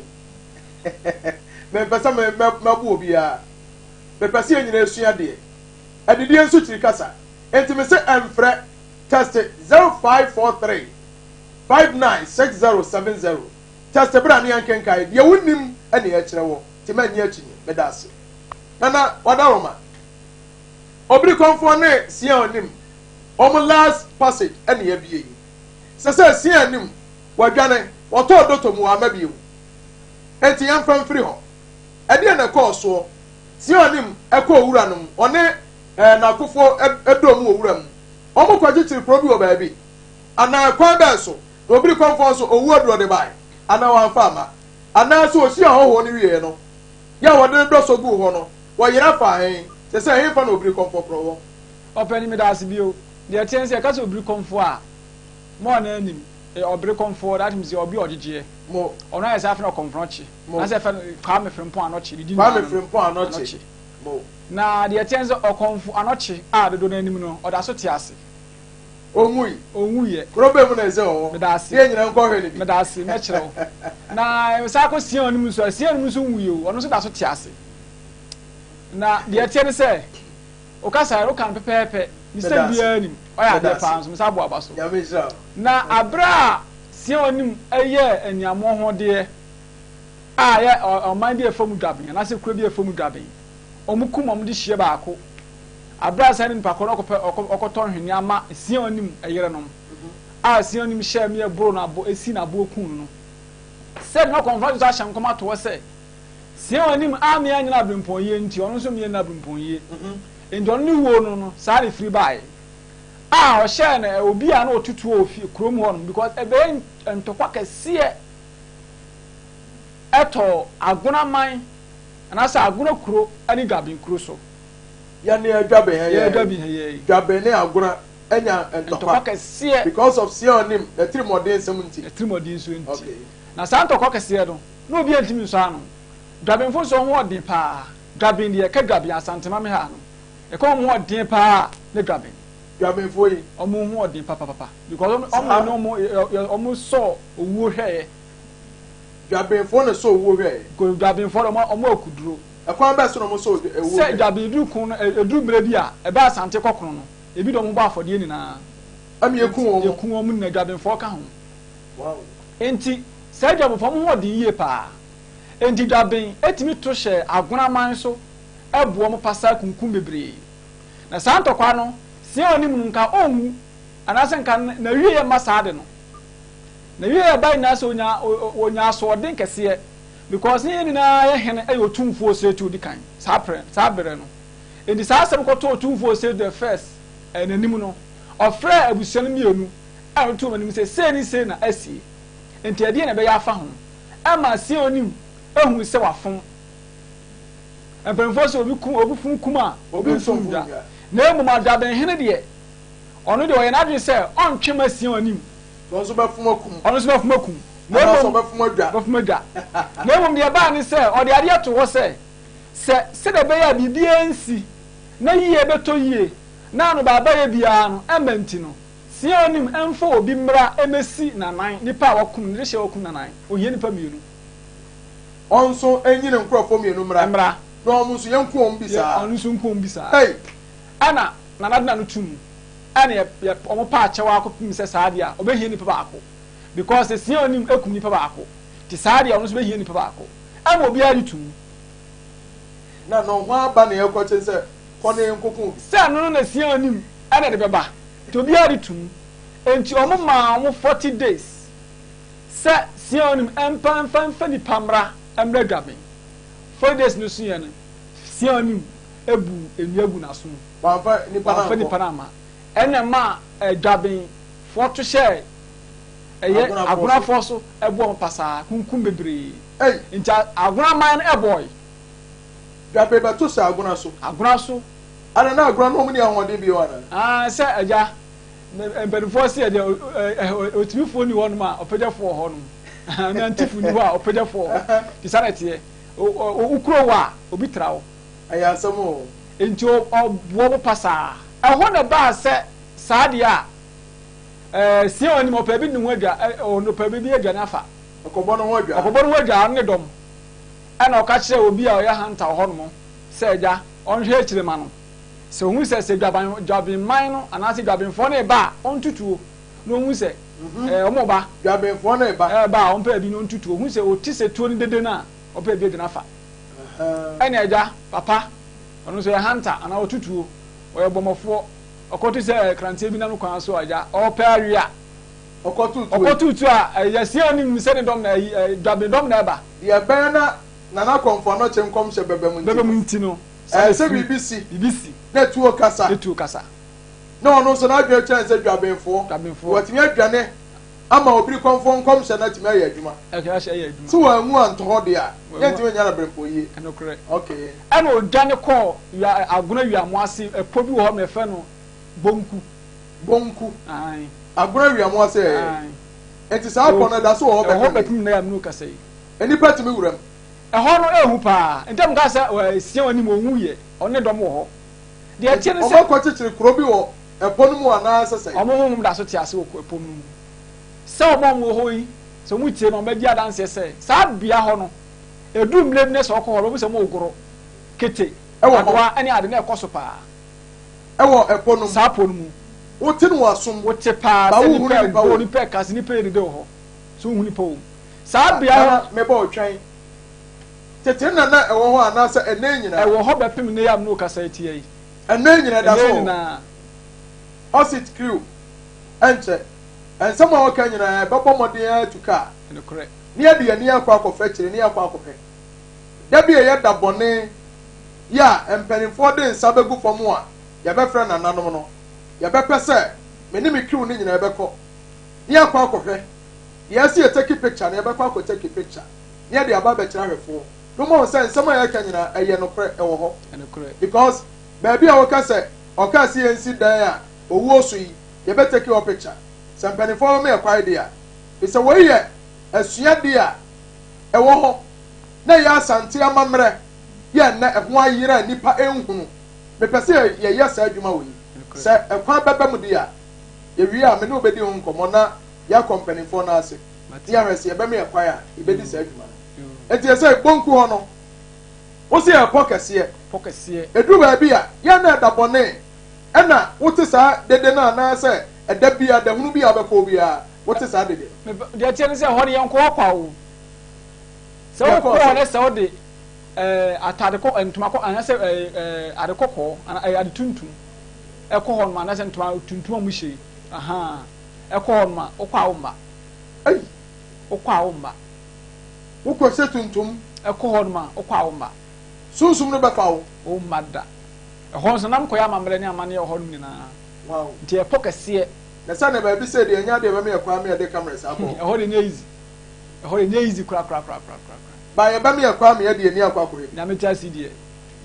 Mempɛ sɛ mɛbo obiara. Mepɛ sɛ yɛn nyinaa sua adeɛ. Adidie nso kyiri kasa. Enti mese ɛmfrɛ, text 0543 596070. Test bra ne yɛnkenkae. Deɛ wonnim na yɛkyerɛ wo, nti mannye akyinnye. Meda ase. Nana Wadaroma, Obirikɔmfoɔ ne Sia Onim, wɔn last passage na yɛabie yi. Sɛ sɛ Sia Anim, wɔadwane, wɔtɔɔ dɔtɔ mu, wɔamma bio. Enti yɛmfa mfiri hɔ. Ɛdeɛn na ɛkɔɔ soɔ? Sia Onim kɔɔ wura no mu, ɔne eh, n'akofoɔ dɔɔ mu wɔ wura mu. Wɔkɔkyekyere kuro bi wɔ baabi. Anaa ɛkwan bɛn so na obirikɔmfoɔ nso owuo aduro de bae, anaa wamfa amma? Anaa sɛ ɔsii ahɔhoɔ no wieeɛ no, yɛ a wɔde no dɔsɔ guu hɔ no, wɔyera faa he? Seesei ɛhefa na obirikɔmfoɔ korɔ wɔ? Ɔpanin, meda ase bio. Deɛ ɛteɛ ne sɛ, yɛka sɛ obirikɔmfoɔ a, mo a na anim, ɛyɛ ɔberekɔmfoɔ, that means ɔbi a ɔgyegyeɛ. Mo. Ɔno ayɛ sɛ afei na ɔkɔmfono kye. Mo. Anaasɛ yɛfrɛ no Kwame Frimpong Anɔkye, ne din nyinaa Kwame no, Frimpong Anɔkye. Anɔkye. Mo. Na deɛ ɛteɛ ne sɛ, ɔkɔmfo Anɔkye a dodoɔ no anim no, ɔda so te ase. Ɔnwui. Ɔnwuiɛ. Kuro bɛn mu na ɛsɛ ɔwɔ? Meda ase. Ne yɛn nyinaa nkɔhwɛ no bi. Meda ase, mɛkyerɛ wo. Na mesan kɔ Sion no mu nso a, Sion no mu nso nwuiɛ o, ɔno nso da so te ase. Na deɛ ɛteɛ ne sɛ, wo kasa woka no pɛpɛɛpɛ, mistake biara nnim, ɔyɛ adeɛ paa nso, mesan bɔ aba so. Nyame nhyira wo. Na aberɛ a Sion nim yɛɛ aniammɔhodeɛ a ɛyɛ ɔman bi a ɛfa mu dwaben anaasɛ kuro bi a ɛfa mu dwaben, wɔkum wɔn de hyia baako Bere a saa nipa koro no kɔpɛ ɔkɔtɔ nhwene ama Sionim yerenom, a Sionim hyɛɛ mmea boroo no abo sii no aboɔ kuu no no, sɛ na ɔkɔmfoɔ nso ahyɛ nkɔm ato hɔ sɛ, Sionim ammea annyina abirɛmpɔn yie nti, ɔno nso mmea nnyina abirɛmpɔn yie. Enti ɔno ne wuo no no, saa na ɛfiri baeɛ. A ɔhyɛɛ no obi a na ɔto tuo wɔ fie kurom hɔ nom because ɛbɛyɛ ntɔkwa kɛseɛ ɛtɔɔ Agonaman anaasɛ Agona kuro ne Dwaben kuro so. Yɛne Dwaben ha yɛɛ Dwaben ha yɛɛ yi. Dwaben ne Agona anya ntɔkwa. Ntɔkwa kɛseɛ. Because of Sion nim n'atirimɔdensɛm nti. N'atirimɔden nso nti. Okay. Na saa ntɔkwa kɛseɛ no, na obiara ntumi nsɔ ano. Dwabenfo nso wɔn ho ɔden paa. Dwaben deɛ, yɛka Dwaben, Asantema me ha no, yɛka wɔn ho ɔden paa ne Dwaben. Dwabenfoɔ yi. Wɔn ho ɔden papapapa. Because wɔn wɔn ne wɔn wɔn sɔɔ owuo hwɛeɛ. Dwabenfoɔ na sɔɔ owuo hwɛeɛ. Because Dwabenfoɔ deɛ wɔn wɔn akuduro. Ɛkwan bɛn so na wɔsɔ owuo Sɛ hwɛ? dwaben duru ko no, ɛduru mmerɛ bi a, ɛbɛ Asante kɔkono no, ebi de wɔn ho bɔ afɔdeɛ nyinaa. Ɛma yɛku wɔn. Yɛku wɔn nyinaa, dwabenfoɔ ka ho. Wow. Enti, saa dwabenfoɔ, wɔn ho wɔ den yie paa. Enti dwaben tumi to hyɛ Agonaman so boɔ wɔn pasaa kunkum bebree. Na saa ntɔkwa no, sea a ɔnim no, nka ɔnwu, anaasɛ nka n'awieɛ mma saa ade no. N'awieɛ ba nyinaa sɛ ɔnya, ɔnya asoɔden kɛseɛ. Because ne yɛn nyinaa yɛ hene yɛ Otumfoɔ Osei Odi kan saa prɛ saa berɛ no. Enti saa asɛm kɔtoo Otumfoɔ Osei the first eh, n'anim no, ɔfrɛɛ abusua no mmienu a ɔtoo wɔn anim sɛ sei ne sei na asie, enti ɛdeɛn na ɛbɛyɛ afa ho? Ɛma Sionim huu sɛ wafom. Mpanimfoɔ sɛ obi kum obi fom kum a, obi mfom dwa. Na mmom Aduabenhene deɛ, ɔno deɛ ɔyɛ n'adwene sɛ ɔntwe mma Sionim. Ɔno nso bɛfom akum. Ɔno nso bɛfom akum. Na Anaasɛ mmom, ɔbɛfom adwa. Ɔbɛfom adwa. Na mmom deɛ ɛbae ne sɛ, ɔde adeɛ too hɔ sɛ, sɛ sɛdeɛ ɛbɛyɛ a biribiara nsi, na yie bɛtɔ yie, na anobaabaeɛ biara no mma nti no, Sionim mfa obi mmra mmɛsi n'anan, nipa a wakum no, ne dehyeɛ a wakum n'anan. Ɔhia nnipa mmienu. Ɔno nso nyi ne nkurɔfoɔ mmienu mmra. Mmra. Na wɔn nso yɛnku wɔn bi saa. Ɔno nso nku wɔn bi saa. Ei! Ɛnna Nana de n'ano too mu. Ɛna yɛ yɛ wɔn paa kyɛw ara kɔpem sɛ saa deɛ a ɔbɛhia nipa baako because esia onim ekum nipa baako nti saa deɛ ɔno nso bɛhia nipa baako ɛma obiara gye tom. Na no ho aba na yɛkɔ kye sɛ kɔ ne nkoko obi. Sɛ ɛno no na esia onim ɛna ɛde bɛba nti obiara gye tom nti wɔn maa wɔn 40 days sɛ sia onim ɛmpa mfa mfa nipa mmra mmra dwaben 40 days no so yɛ no sia onim ebu nnua gu n'aso mu. Wamfa nipa no Wamfa ankɔ. nipa no amma. Ɛna ɛmaa Dwabenfoɔ to hyɛɛ ɛyɛ Agonafoɔ so. Agonafoɔ so boɔ wɔn pasaa, kunkum bebree. Ei! Nti Agonaman no bɔɔe. Dwaben bɛto hyɛ Agona so. Agona so. Ana na Agona no wɔn ni ahoɔden bio anaa? Ah, sɛ agya, mpanimfoɔ se ɛdeɛ otimifoɔ ni hɔnom a ɔpɛgyafoɔ wɔ hɔnom. Nantifo ni hɔ a ɔpɛgyafoɔ wɔ hɔ. Nti saa na ɛteɛ. Wo kuro wɔ a, obi tra wo. Ɛyɛ asɛm o. Nti ɔboɔ mo pasaa. Ɛhɔ na ɛbaa sɛ saa deɛ a, ɛɛ Sion anim ɔpɛ bi ne ho adwa, ɔpɛ bi adwane afa. Ɔkɔbɔ ne ho adwaa. Ɔkɔbɔ ne ho adwaa, ɔno ne dɔm. Ɛna ɔka kyerɛɛ obi a ɔyɛ hunter wɔ hɔnom sɛ agya, ɔnhwɛ akyire ma no. Sɛ ɔhu sɛ sɛ dwaban, dwabenman no anaasɛ dwabenfoɔ no reba a, ɔnto tuo na ɔhu sɛ ɛɛ wɔn reba. Dwabenfoɔ no reba. Ɛreba a, ɔmpɛ baabi na ɔnto tuo. Ɔhu sɛ ɔte sɛ tuo no dede no a, ɔpɛ baabi agyina afa. Ɛna agya, papa, ɔno nso ɔyɛ hunter anaa ɔto tuo, ɔyɛ bɔmmɔfoɔ, ɔkɔto sɛ kranteɛ bi nam kwan so a, agya, ɔrepɛ awe a, Ɔkɔtoo tuo. Ɔkɔtoo tuo a, ɛyɛ Sion nim sɛ ne dɔm na ɛyi, ɛ, dwaben dɔm na ɛba. Deɛ ɛbɛyɛ na Nana Kɔmfo Anɔkye nkɔmhyɛ bɛba mu nti no. Bɛba mu nti no. Ɛɛ, sɛ biribi si. Biribi si. Na tuo kasa. Na tuo kasa. Na ɔno nso n'adwene kyerɛ no sɛ dwabenfoɔ. Dwabenfoɔ. Watumi adwane ama Obiri Kɔmfoɔ nkɔmhyɛ no atumi ayɛ adwuma. Ɛkɛ ahyɛ ayɛ adwuma. Sɛ wanwu antɔ hɔ deɛ a, yɛntumi nyɛ no berempɔn yie. Ɛnokorɛ. Okay. Ɛna ɔdwane kɔɔ wia, Agona Wiamoase, ɛpɔ bi wɔ hɔ nom yɛfrɛ no Bonku. Bonku. Aane. Agona Wiamoase ɛɛ. Aane. Nti saa pɔ no ɛda so wɔ hɔ Ɛwɔ hɔ bɛpem bɛpem nnɛ a me ne wo kasa yi. Nnipa tumi wura mu. Ɛhɔ no ɛhu paa. Ntam kaa sɛ ɛsia wɔn anim wɔn wuiɛ. Ɔno ne dɔm wɔ hɔ. Deɛ ɛteɛ ne sɛ. Wɔn akɔkyekyere kuro bi wɔ ɛpɔ no mu anaa sɛ sɛn? Wɔn honhom da so te ase wɔ ɛpɔ no mu. Sɛ wɔn a wɔwɔ hɔ yi, sɛ wɔtie me a, wɔbɛgye adanseɛ sɛ, saa bea hɔ no, ɛduru mmerɛ bi na sɛ wɔkɔ hɔ a, wɔbɛhu sɛ wɔregoro kete, adowa ne ade, na ɛkɔ so paa. Ɛwɔ ɛpɔ no mu. Saa pɔ no mu. Wote no wɔ asom. Wote paa sɛ nnipa rebɔ, nnipa rekasa, nnipa redede wɔ hɔ. So wohu nnipa wɔ mu? Saa bea hɔ. Nana, mebɔ wo twɛn. Tete na na ɛwɔ hɔ anaasɛ ɛnnɛ yi nyinaa? Ɛwɔ hɔ bɛpem nnɛ yi a me ne wo kasa yi tia yi. Ɛnnɛ yi nyinaa ɛda so Ɛnnɛ yi wɔ hɔ? nyinaa. Osit crew, ɛnkyɛ, nsɛm a wɔka nyinaa yɛbɛbɔ mmɔden ara atu kaa Nokorɛ. na yɛde yɛn ani akɔ akɔfa akyire na yɛakɔ akɔhwɛ. Da bi a ɛyɛ da bɔne yi a mpanimfoɔ de nsa bɛgu fam a yɛbɛfrɛ nananom no, yɛbɛpɛ sɛ me ne me crew no nyinaa yɛbɛkɔ na yɛakɔ akɔhwɛ. Deɛ ɛsɛ yɛ take picture no yɛbɛkɔ akɔ take picture na yɛde aba abɛkyerɛ ahwɛfoɔ na wɔahu sɛ nsɛm a yɛka nyinaa ɛyɛ nokorɛ ɛwɔ hɔ because baabi a woka sɛ ɔkaa sɛ yɛnsi dan a owuo so yi yɛbɛ take hɔ picture sɛ mpanimfoɔ bɛma yɛ kwae deɛ a fisɛ wei yɛ asuadeɛ a ɛwɔ hɔ na ɛyɛ Asante amammerɛ yɛ nnɛ ɛho ayera a nnipa nhunu mepɛ sɛ yɛyɛ saa adwuma wei sɛ ɛkwan bɛba mu deɛ a yɛwie a me ne wo bɛdi ho nkɔmmɔ na yɛakɔ mpanimfoɔ no ase na yɛahwɛ sɛ yɛbɛma yɛ kwan a yɛbɛdi saa adwuma no. Enti ɛsɛ bonku hɔ no, wo sɛ yɛ pɔ kɛseɛ. Pɔ kɛseɛ. Ɛduru baabi a, yɛ na ɛda bɔne ɛna wote saa dede no anaasɛ ɛda bi a, dahunu bi a wobɛkɔ hɔ biara, wote saa dede no. Deɛ ɛteɛ ne sɛ, ɛhɔ no yɛnkɔ hɔ kwa o. Sɛ wokɔ hɔ na sɛ wode ɛɛ atade kɔ ntoma kɔ anaasɛ ɛɛ ɛɛ ade kɔkɔɔ anaa ɛɛ ade tuntum ɛkɔ hɔ nom anaasɛ ntoma tuntum a wɔhyɛ yi ahaa. Ɛkɔ hɔ nom a, wokɔ a womma. Ei! Wokɔ a womma. Wokɔ sɛ tuntum. Ɛkɔ hɔ nom a, wokɔ a womma. Sunsum no bɛfa wo. Womma da. Ɛhɔ nso, na mekɔyɛ amammerɛ ne amanneɛ wɔ hɔ nom nyinaa. Wow. Nti ɛpɔ kɛseɛ. Na sɛ na baabi sei deɛ, ɛnyɛ adeɛ ɛbɛma yɛ kwan ma yɛde cameras akɔ hɔ. Ɛhɔ deɛ ɛnyɛ easy. Ɛhɔ deɛ ɛnyɛ easy korakorakorakorakora. Ba yɛbɛma yɛ kwan ma yɛde yɛn ani akɔ akɔhwɛ bi. Nyame te ase deɛ.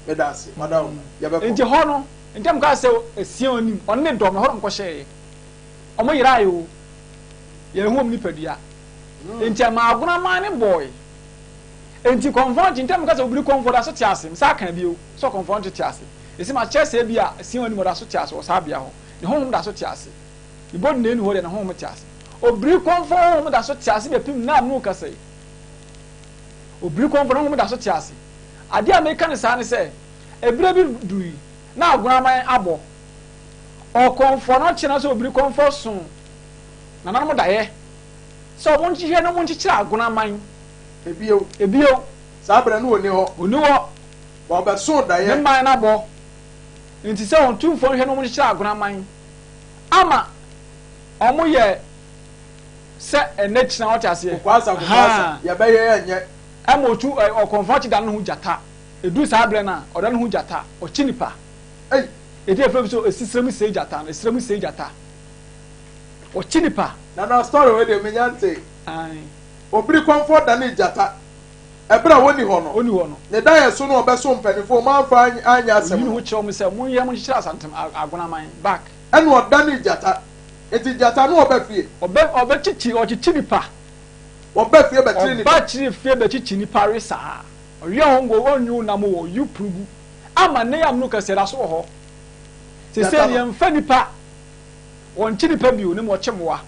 Meda ase, madam. Yɛbɛkɔ. Nti hɔ no, ntam kaa sɛ Sion anim, ɔne ne dɔm no, ɛhɔ na wɔkɔhyɛeɛ. Wɔn yerae o, yɛnhu wɔn nipadua. Enti ɛmaa agonaman no bɔe. Enti kɔmfɔnkye, ntam ka sɛ obiri kɔmfɔ da so te ase. Mesan aka bio sɛ ɔkɔmfɔnkye te ase. Ese makyerɛ sɛ ebia Sion anim ɔda so te ase wɔ saa bea hɔ. Ne honhom da so te ase. Ne body na enni hɔ deɛ, ne honhom te ase. Obiri kɔmfɔ honhom da so te ase bɛpem nnɛ a me ne wo kasa yi. Obiri kɔmfɔ ne honhom da so te ase. Adeɛ a meka no saa ne sɛ, ɛberɛ bi dui na agonaman abɔ. Ɔkɔmfoɔ no kyerɛ sɛ obiri kɔmfoɔ so nananom daeɛ sɛ wɔn nhwehwɛ na wɔn nkyekyere agonaman. Ebio. Ebio. Saa berɛ no ɔnni hɔ. Ɔnni hɔ. Wɔbɛso daeɛ. Ne man no abɔ. Nti sɛ wɔn tumfoɔ nhwɛ na wɔn nkyekyere agonaman ama wɔn yɛ sɛ ɛnɛ kyina wɔte aseɛ. Kokoasa kokoasa yɛbɛyɛ ɛnyɛ. Ɛma otu ɔkɔmfoɔ akyi da ne ho gyata. Edu saa berɛ no a ɔda ne ho gyata ɔkye nipa. Ei! Eti efrɛ bi so esisire mu sei gyata no, esire mu sei gyata. Ɔkye nipa. Nana story wei deɛ menya ntee. Ae. Obiri kɔmfoɔ danee gyata. Ɛberɛ a wɔnni hɔ no. Ɔnni hɔ no. Ne daeɛso no ɔbɛso mpanimfoɔ, wɔn amfa anyɛ asɛm Ɔyi ne no. ho kyerɛ wɔn sɛ, Monyɛ monkyekyere Asante Agonaman back. Ɛna ɔdanee gyata. Enti gyata no ɔba fie. Ɔbɛ ɔbɛkyekye ɔkyekye nipa. Ɔba fie bɛkyere nipa. Ɔba kyere fie bɛkyekye nipa we saa. Ɔwe a ɔngo ɔnwe wo nam o ɔyi purugu. Ama nnɛ yi a mene wo kasa yi ɛda so wɔ hɔ. Seesei Gyata no no. yɛmfa nipa wɔnkye nipa bio na mmom wɔkye mmoa.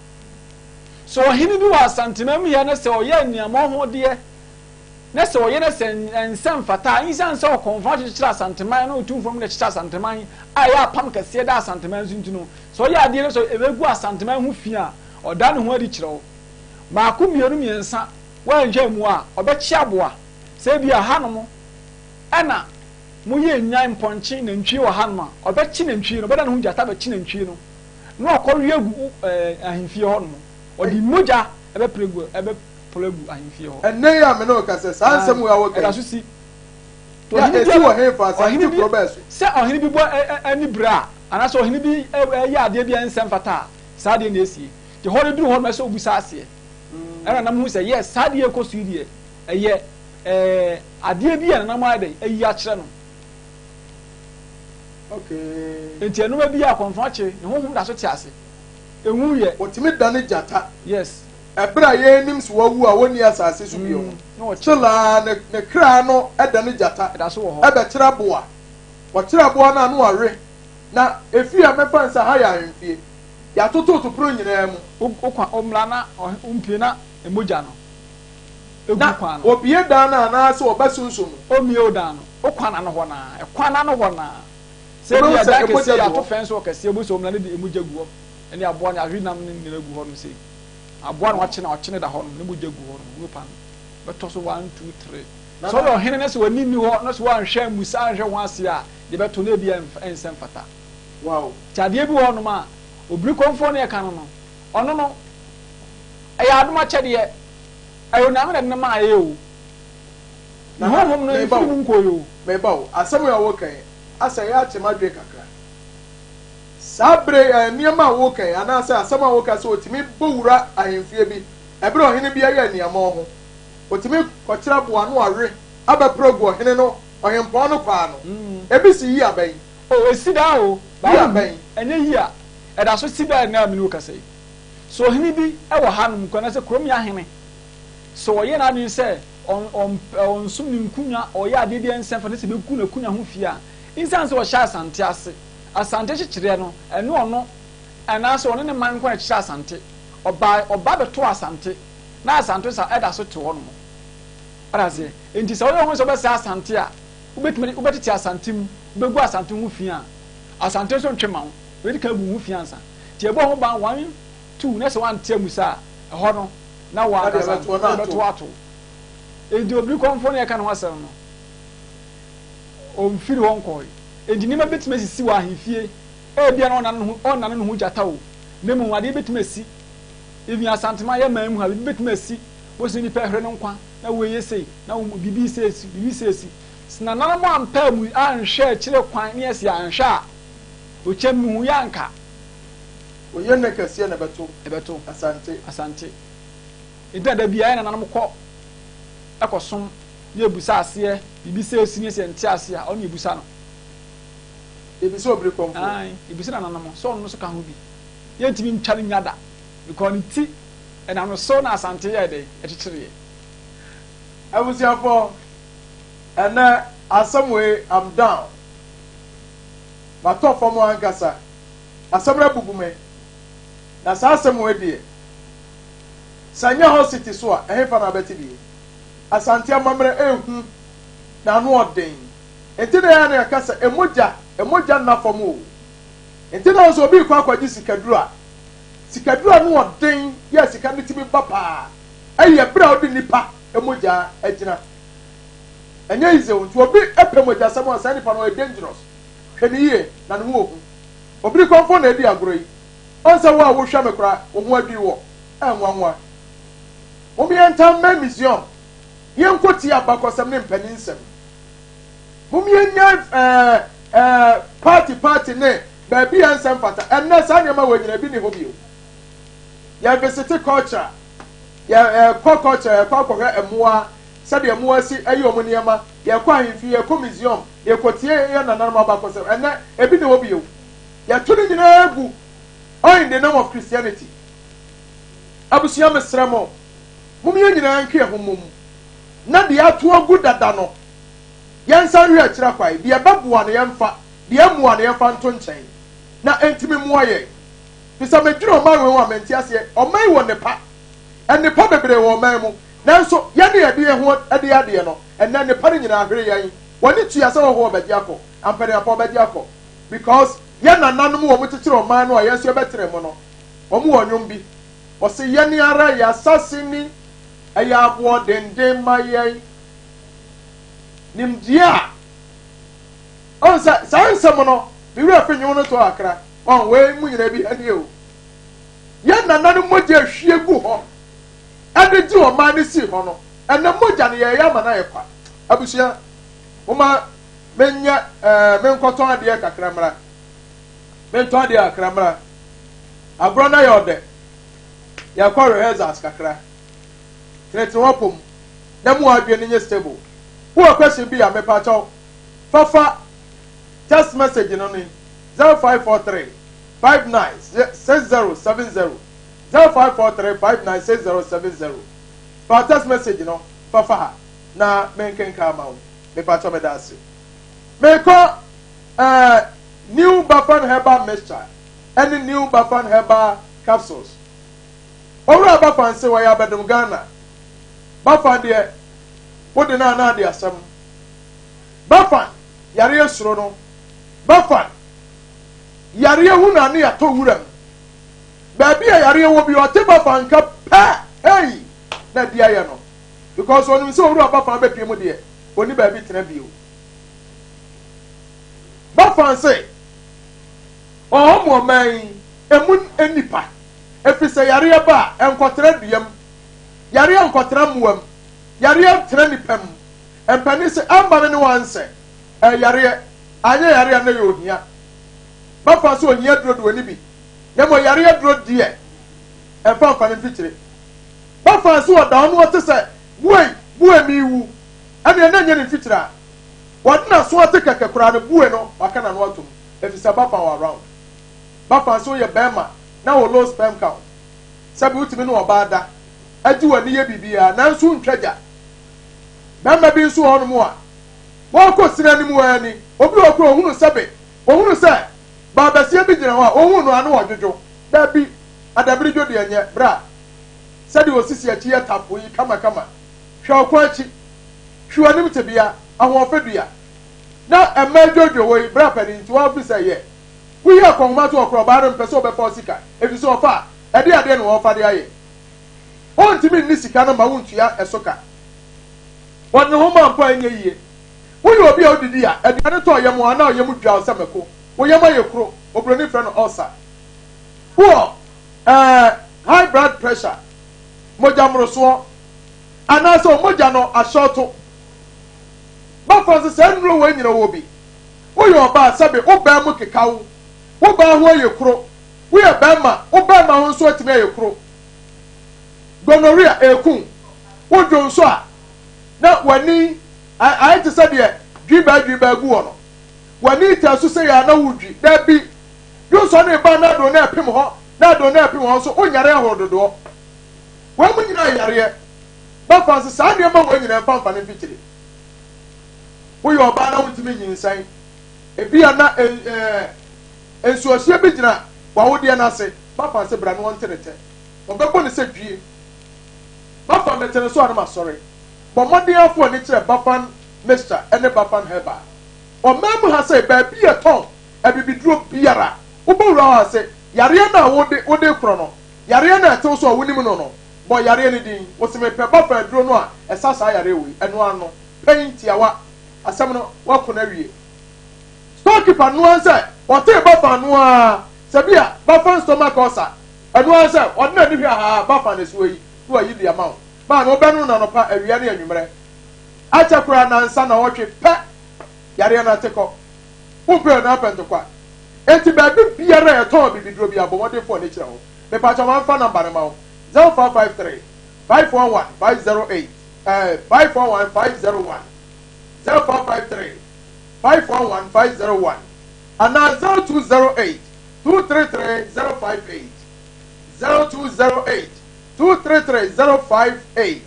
Sɛ ɔhene bi wɔ Asanteman mu ha na sɛ ɔyɛ aniammɔnhodeɛ na sɛ ɔyɛ na sɛ ɛnsɛ mfata a, esiane sɛ ɔkɔmfoɔ akyekyere Asanteman na Otumfoɔ no na ɛkyekyere Asanteman a ɛyɛ apam kɛseɛ da Asanteman so nti no, sɛ ɔyɛ adeɛ na sɛ ɛbɛgu Asanteman ho fi a, ɔda ne ho adi kyerɛ wo. Baako, mmienu, mmiɛnsa, woanhwɛ ammu a, ɔbɛkye aboa. Sɛ ebia hanom na moyɛ nnwan, mpɔnkye, nantwie wɔ hanom a, ɔbɛkye nantwie no, ɔbɛda ne ho gyata abɛkye nantwie no na wakɔwe agu ahemfie hɔnom. Ɔde mogya bɛpere agu ɛbɛpore agu ahemfie hɔ. Ɛnnɛ yi a me ne wo kasa, saa nsɛm wei a woka yi, Ɛda so si. yɛ a ɛsi wɔ hefa, Asante kuro bɛn so? Sɛ ɔhene bi bɔ ani bere a, anaasɛ ɔhene bi yɛ adeɛ bi a ɛnsɛ mfata a, saa adeɛ na ɛsie. Nti hɔ no duru hɔ no, ɛsɛ sɛ ɔbusa aseɛ. Ɛna nam hu sɛ, yes, saa adeɛ a ɛkɔ so yi deɛ, ɛyɛ ɛɛ adeɛ bi a nanam ayɛ dɛn ayi akyerɛ no. Okay. Nti ɛnoma bi a kɔnfɔn akye, ne honhom da so te ase. Enwu yɛ. Otumi dane gyata. Yes. Ɛberɛ a yɛnnim sɛ wawu a ɔnni asase so bio no, still ara ne ne kra no dane gyata Ɛda so wɔ hɔ. ɛbɛkyere aboa. Ɔkyere aboa no a na wawe. Na efie a mɛfa no sɛ ha yɛ ahemfie. Yɛatototo pono nyinaa mu. Wo wo kwan, wo mmra na ɔhe, wo mpue na mogya no egu Na kwan no. obue dan no anaasɛ ɔba sunsum mu. Omue wo dan no, wo kwan ano hɔ no ara, ɛkwan ano hɔ no ara. Sɛ Wobɛhu ebia sɛ dan mogya kɛseɛ gu yɛato hɔ. fɛn so ɔkɛseɛ, wobɛhu sɛ omena no de mogya gu hɔ, ɛne aboa no, ahwe nam no nyinaa gu hɔnom sei. Aboa no wakye no a, ɔkye no da hɔnom, ne mogya gu hɔnom, wo pan no bɛtɔ so one, two, three. Sɛ woyɛ ɔhene na sɛ w'ani nni hɔ na sɛ woanhwɛ ammusa anhwɛ ho ase a, deɛ ɛbɛto no ebia ɛnsɛ mfata. Wow. Nti adeɛ bi wɔ hɔnom a, obirikɔmfoɔ no yɛka no no, ɔno no, ɛyɛ adom akyɛdeɛ, ɛyɛ Onyame na ɛde no maaeɛ o. Ne Nana, honhom no meba mfiri o, mu nkɔeɛ o. meba o. Asɛm yi a woreka yi, asɛ ɛyɛ akyɛ m'adwene kakra. Saa bere yi, eh, nneɛma a woreka yi, anaasɛ asɛm a woreka sɛ otumi bɔ wura ahemfie bi, ɛbere a ɔhene bi ayɛ aniammɔn ho, otumi kɔkyere aboa no awe abɛporo agu ɔhene no, ɔhempɔn no kwaa no. Ebi si yi abɛn. Oh, esi daa o, Yi baa abɛn. Ɛnyɛ yi a, ɛda so si daa nnɛ a me ne wo kasa yi. Sɛ ɔhene bi wɔ hanom nko anaasɛ kurom yɛ ahene, sɛ ɔyɛ n'adwene sɛ ɔnsom ne nkonwa, ɔyɛ adeɛ bi a ɛnsɛ mfata sɛ ɛbɛgu n'akonwa ho fi a, nsiane sɛ ɔhyɛ Asante ase, Asante kyekyerɛ no, ɛne ɔno anaasɛ ɔne ne man nko na ɛkyekyere Asante. Ɔba, ɔba bɛtoo Asante, na Asante sa ɛda so te hɔnom. Wate aseɛ? Enti sɛ woyɛ wo ho sɛ wobɛsɛe Asante a, wobɛtumi, wobɛtete Asante mu, wobɛgu Asante ho fi a, Asante nso ntwe mma wo. Wobɛdi kan agu wo ho fi ansa. Nti ɛbɔ ho ban one, two, na sɛ woante amu saa a, ɛhɔ no, na wo Na deɛ ankasa ɛbɛto no na ato. ɛbɛto ato wo. Enti obirikɔmfoɔ no a yɛka ne ho asɛm no, ɔmfiri hɔ nkɔe. Enti nneɛma bɛtumi asisi wɔ ahemfie. Ebia na ɔnnane ne ho, ɔnnane ne ho gyata o, na mmom adeɛ bɛtumi asi. Even Asantema yɛ man mu ha, biribi bɛtumi asi. Wosɛ nnipa ɛhwere no nkwa, na wei yɛ sei, na wo biribi sei asi, biribi sei asi. Sɛ nananom ampɛ amu, anhwɛ akyire kwan ne yɛsi anhwɛ a, ɔkyɛm mehu yɛ anka. Oyɛ nne kɛseɛ na ɛbɛto. Ɛbɛto. Asante. Asante. Enti na da biara yɛn nananom kɔ kɔsom na yɛbusa aseɛ, biribi sɛ ɛsi ne sɛ yɛnte aseɛ a, ɔno na yɛbusa no. Yɛbisa obirikɔmfoɔ. Ae, yɛbisa nananom sɛ ɔno nso ka ho bi. Yɛntumi ntwa no nya da because ne ti ɛnam no so na Asante yɛɛ dɛn? Ɛkyekyereeɛ. Abusuafoɔ, ɛnɛ asɛm wei I'm down. Matɔ fam ankasa. Asɛm no abubu me. Na saa asɛm wei deɛ, sɛ ɛnyɛ hot city so a, ɛhefa na abɛte bi? Asante amammerɛ ɛhu na ano ɔden. Nti na ɛyɛ a na yɛka sɛ emogya, emogya nna fam o. Nti na sɛ obi rekɔ akɔgye sikaduro a, sikaduro ano ɔden yɛ a sika no tumi ba paa ɛyɛ berɛ a wode nipa mogya agyina. Ɛnyɛ easy o. Nti obi pɛ mogyasɛm a, saa nipa no ɔyɛ dangerous. Hwɛ no yie na ne ho ɔhu. Obirikɔmfoɔ na adi agorɔ yi. Ɔnsɛ wo a wohwɛ me koraa wo ho adwiri wɔ. Ɛnwanwa. Mom yɛntaa mmɛn museum na yɛnkɔtie abakɔsɛm ne mpaninsɛm. Mom yɛnnyae ɛɛ ɛɛ party party ne baabi a ɛnsɛ mfata. Ɛnnɛ saa nneɛma wei nyinaa ebi nni hɔ bio. Yɛ visite culture, yɛ yɛkɔ culture, yɛkɔ akɔhwɛ mmoa. sɛdeɛ mmoa si yɛ wɔn nneɛma, yɛkɔ ahemfie, yɛkɔ museum, yɛkɔtie yɛn nananom abakɔsɛm. Ɛnnɛ, ebi nni hɔ bio. Yɛto ne nyinaa gu all in the name of Christianity. Abusua, mesrɛ mo, mom yɛn nyinaa ntwe yɛn ho mmom na deɛ ato agu dada no, yɛnsan nhwɛ akyiri akwae. Deɛ ɛbɛboa no yɛmfa, deɛ ɛmmoa no yɛmfa nto nkyɛn na ɛntumi mmoa yɛn. Firi sɛ medwene ɔman wei ho a, mente aseɛ. Ɔman yi wɔ nnepa. Nnepa bebree wɔ ɔman mu. Nanso yɛn ne yɛde yɛn ho de adeɛ no, ɛnnɛ nnepa no nyinaa hwere yɛn. Wɔne tua sɛ hɔhoɔ bɛgye akɔ. Ampaneampa wɔbɛgye akɔ. Because yɛn nananom wɔn kyekyere ɔman no a yɛn nso yɛbɛtena mu no, wɔn wɔ nnwom bi. Wɔse yɛn ara yɛn asase ni, ɛyɛ aboɔdenden ma yɛn. Nimdeɛ a, ɔn sɛ saa nsɛm no, me werɛ fi nnwom no tɔ kakra. Ɔn wei mu nyinaa bi nie o. Yɛn nananom mogya ehwie gu hɔ ɛde gye ɔman no sii hɔ no, ɛnɛ mogya no yɛyɛ ama no ayɛ kwa. Abusua, moma menyɛ ɛɛ menkɔtɔn adeɛ kakra mmra. Mentɔn adeɛ kakra mmra. Agorɔ no ayɛ ɔdɛ. Yɛkɔ rehearsals kakra. Tenetene w'apɔ mu na mu adwene no nyɛ stable. Wowɔ question bi a mepakyɛw fa fa text message no ni 0543 59 6070 0543 59 6070 Fa text message no fa fa ha na menkenkan ama wo. Mepakyɛw meda ase. Mekɔ eh, New Bafan Herbal Mixture ɛne New Bafan Herbal Capsules. Owura Bafan se wɔyɛ abɛdom Ghana. Bafan deɛ wode no a na ade asɛm. Bafan yareɛ suro no. Bafan yareɛ hu no a ne yɛatɔ wuram. Baabi a yareɛ wɔ bi ɔte Bafan nka pɛ hey na adi ayɛ no. Because ɔnim sɛ Owura Bafan bɛpue mu deɛ ɔnni baabi tena bio. Bafan se ɔhɔ mu ɔman yi emu nnipa efisɛ yareɛ ba a ɛnkɔtena dua mu, yareɛ nkɔtena mmoa mu, yareɛ ntena nnipa mu. Mpanin se amma me ne wo ansɛ, ɛyɛ yareɛ, anyɛ yareɛ a na ɛyɛ ohia. Bafan se ohia duro de ɔnni bi, na mmom yareɛ duro deɛ ɛmfa mfa no mfikyire. Bafan se ɔda hɔ na ɔte sɛ buei, buei merewu, ɛneɛ na ɛnyɛ ne mfikyire a wɔde n'aso ate kɛkɛ koraa no bue no waka n'ano atom efisɛ Bafan wɔ around. Bafan sɛ woyɛ bɛɛma na wo low sperm count, sɛbi wotumi ne ɔbaa da, agye w'ani yɛ biribiara nanso wontwa gya. Bɛɛma bi nso wɔ hɔnom a wɔkɔ sini anim ara ni, obi wɔ hɔ koraa ohunu sɛbe ohunu sɛ baabasia bi gyina hɔ a ohuu no a na ɔdwodwo. Dabi, adabiridwo deɛ nyɛ, bra sɛdeɛ osisi akyi yɛ tafo yi kamakama, hwɛ ɔkwan akyi, hwɛ w'anim tebea, ahoɔfɛ dua, na mmaa dwodwo wɔ yi, bra panin nti woafi sɛ yɛ. Woyi akɔnhoma to ɔkora ɔbaa no mpɛ sɛ ɔbɛfa wo sika efisɛ ɔfa a, ɛde adeɛ na ɔrefa de ayɛ. Ɔntumi nni sika no mma wontua ɛso ka. Ɔde ne ho ma mpo a ɛnyɛ yie. Woyɛ obi a wodidi a, aduane tɔ ɔyam anaa ɔyam dwa wo sɛ mako. Wo yam ayɛ kuro, oburoni frɛ no ulcer. Wowɔ ɛɛ high blood pressure, mogya mmorosoɔ, anaasɛ wo mogya no ahyɔɔto. Bɛfa nso saa nnuro wei nyina wɔ bi. Woyɛ ɔbaa a, sɛbe wo baa mu keka wo, wo baa ho ayɛ kuro. Woyɛ barima, wo barima ho nso atumi ayɛ kuro. Gonorrhea ɛreku wo. Wodwo nso a, na w'ani ayɛ te sɛ deɛ dwibaa dwibaa gu hɔ no. W'ani taa su sɛ yɛ a na wodwi. Dabi! Dwonsɔ no reba na ado no repem hɔ, na ado no repem hɔ nso, wonyare ahorow dodoɔ. Wɔn mu nyinaa yɛ yareɛ. Bɛfa nso saa nneɛma wei nyinaa mfa mfa no mfikyire. Woyɛ ɔbaa na wontumi nyinsɛn. Ebia na nsuohyeɛ bi gyina w'awodeɛ no ase. Bɛfa nso bra na wɔnte ne tɛ. Wɔbɛbɔ no sɛ dwie. Bafan mete no so a na masɔre. Bɔ mmɔden ara fa w'ani kyerɛ Bafan Mixture ne Bafan Herbal. Ɔman mu ha sɛ baabi yɛtɔn abibiduro biara, wobɛwura hɔ a se yareɛ no a wode wode rekorɔ no, yareɛ no a ɛte wo so a wonim no no, bɔ yareɛ no din. Wose mepɛ Bafan aduro no a ɛsa saa yareɛ wei. Ɛno ara no. Pɛn tiawa. Asɛm no, woako no awie. Storekeeper no ara sɛ ɔtee Bafan no ara, sɛ bi a Bafan stomach ulcer, ɛno ara sɛ ɔde n'ani hwɛ haa Bafan asuo yi na wayi de ama wo. Maame, wobɛnom no anɔpa, awia ne anwummerɛ. Akyɛ koraa nnansa, nnawɔtwe pɛ, yareɛ no ate kɔ. Wompɛ o na wopɛ ntɔkwa. Enti baabi biara a yɛtɔn abibiduro biara, bɔ mmɔden fa w'ani kyerɛ hɔ. Mepakyɛw ma memfa number no ma wo, 0553 511 508. ɛɛ 541 501, 0453 541 501 anaa 0208 233 058, 0208 233 058.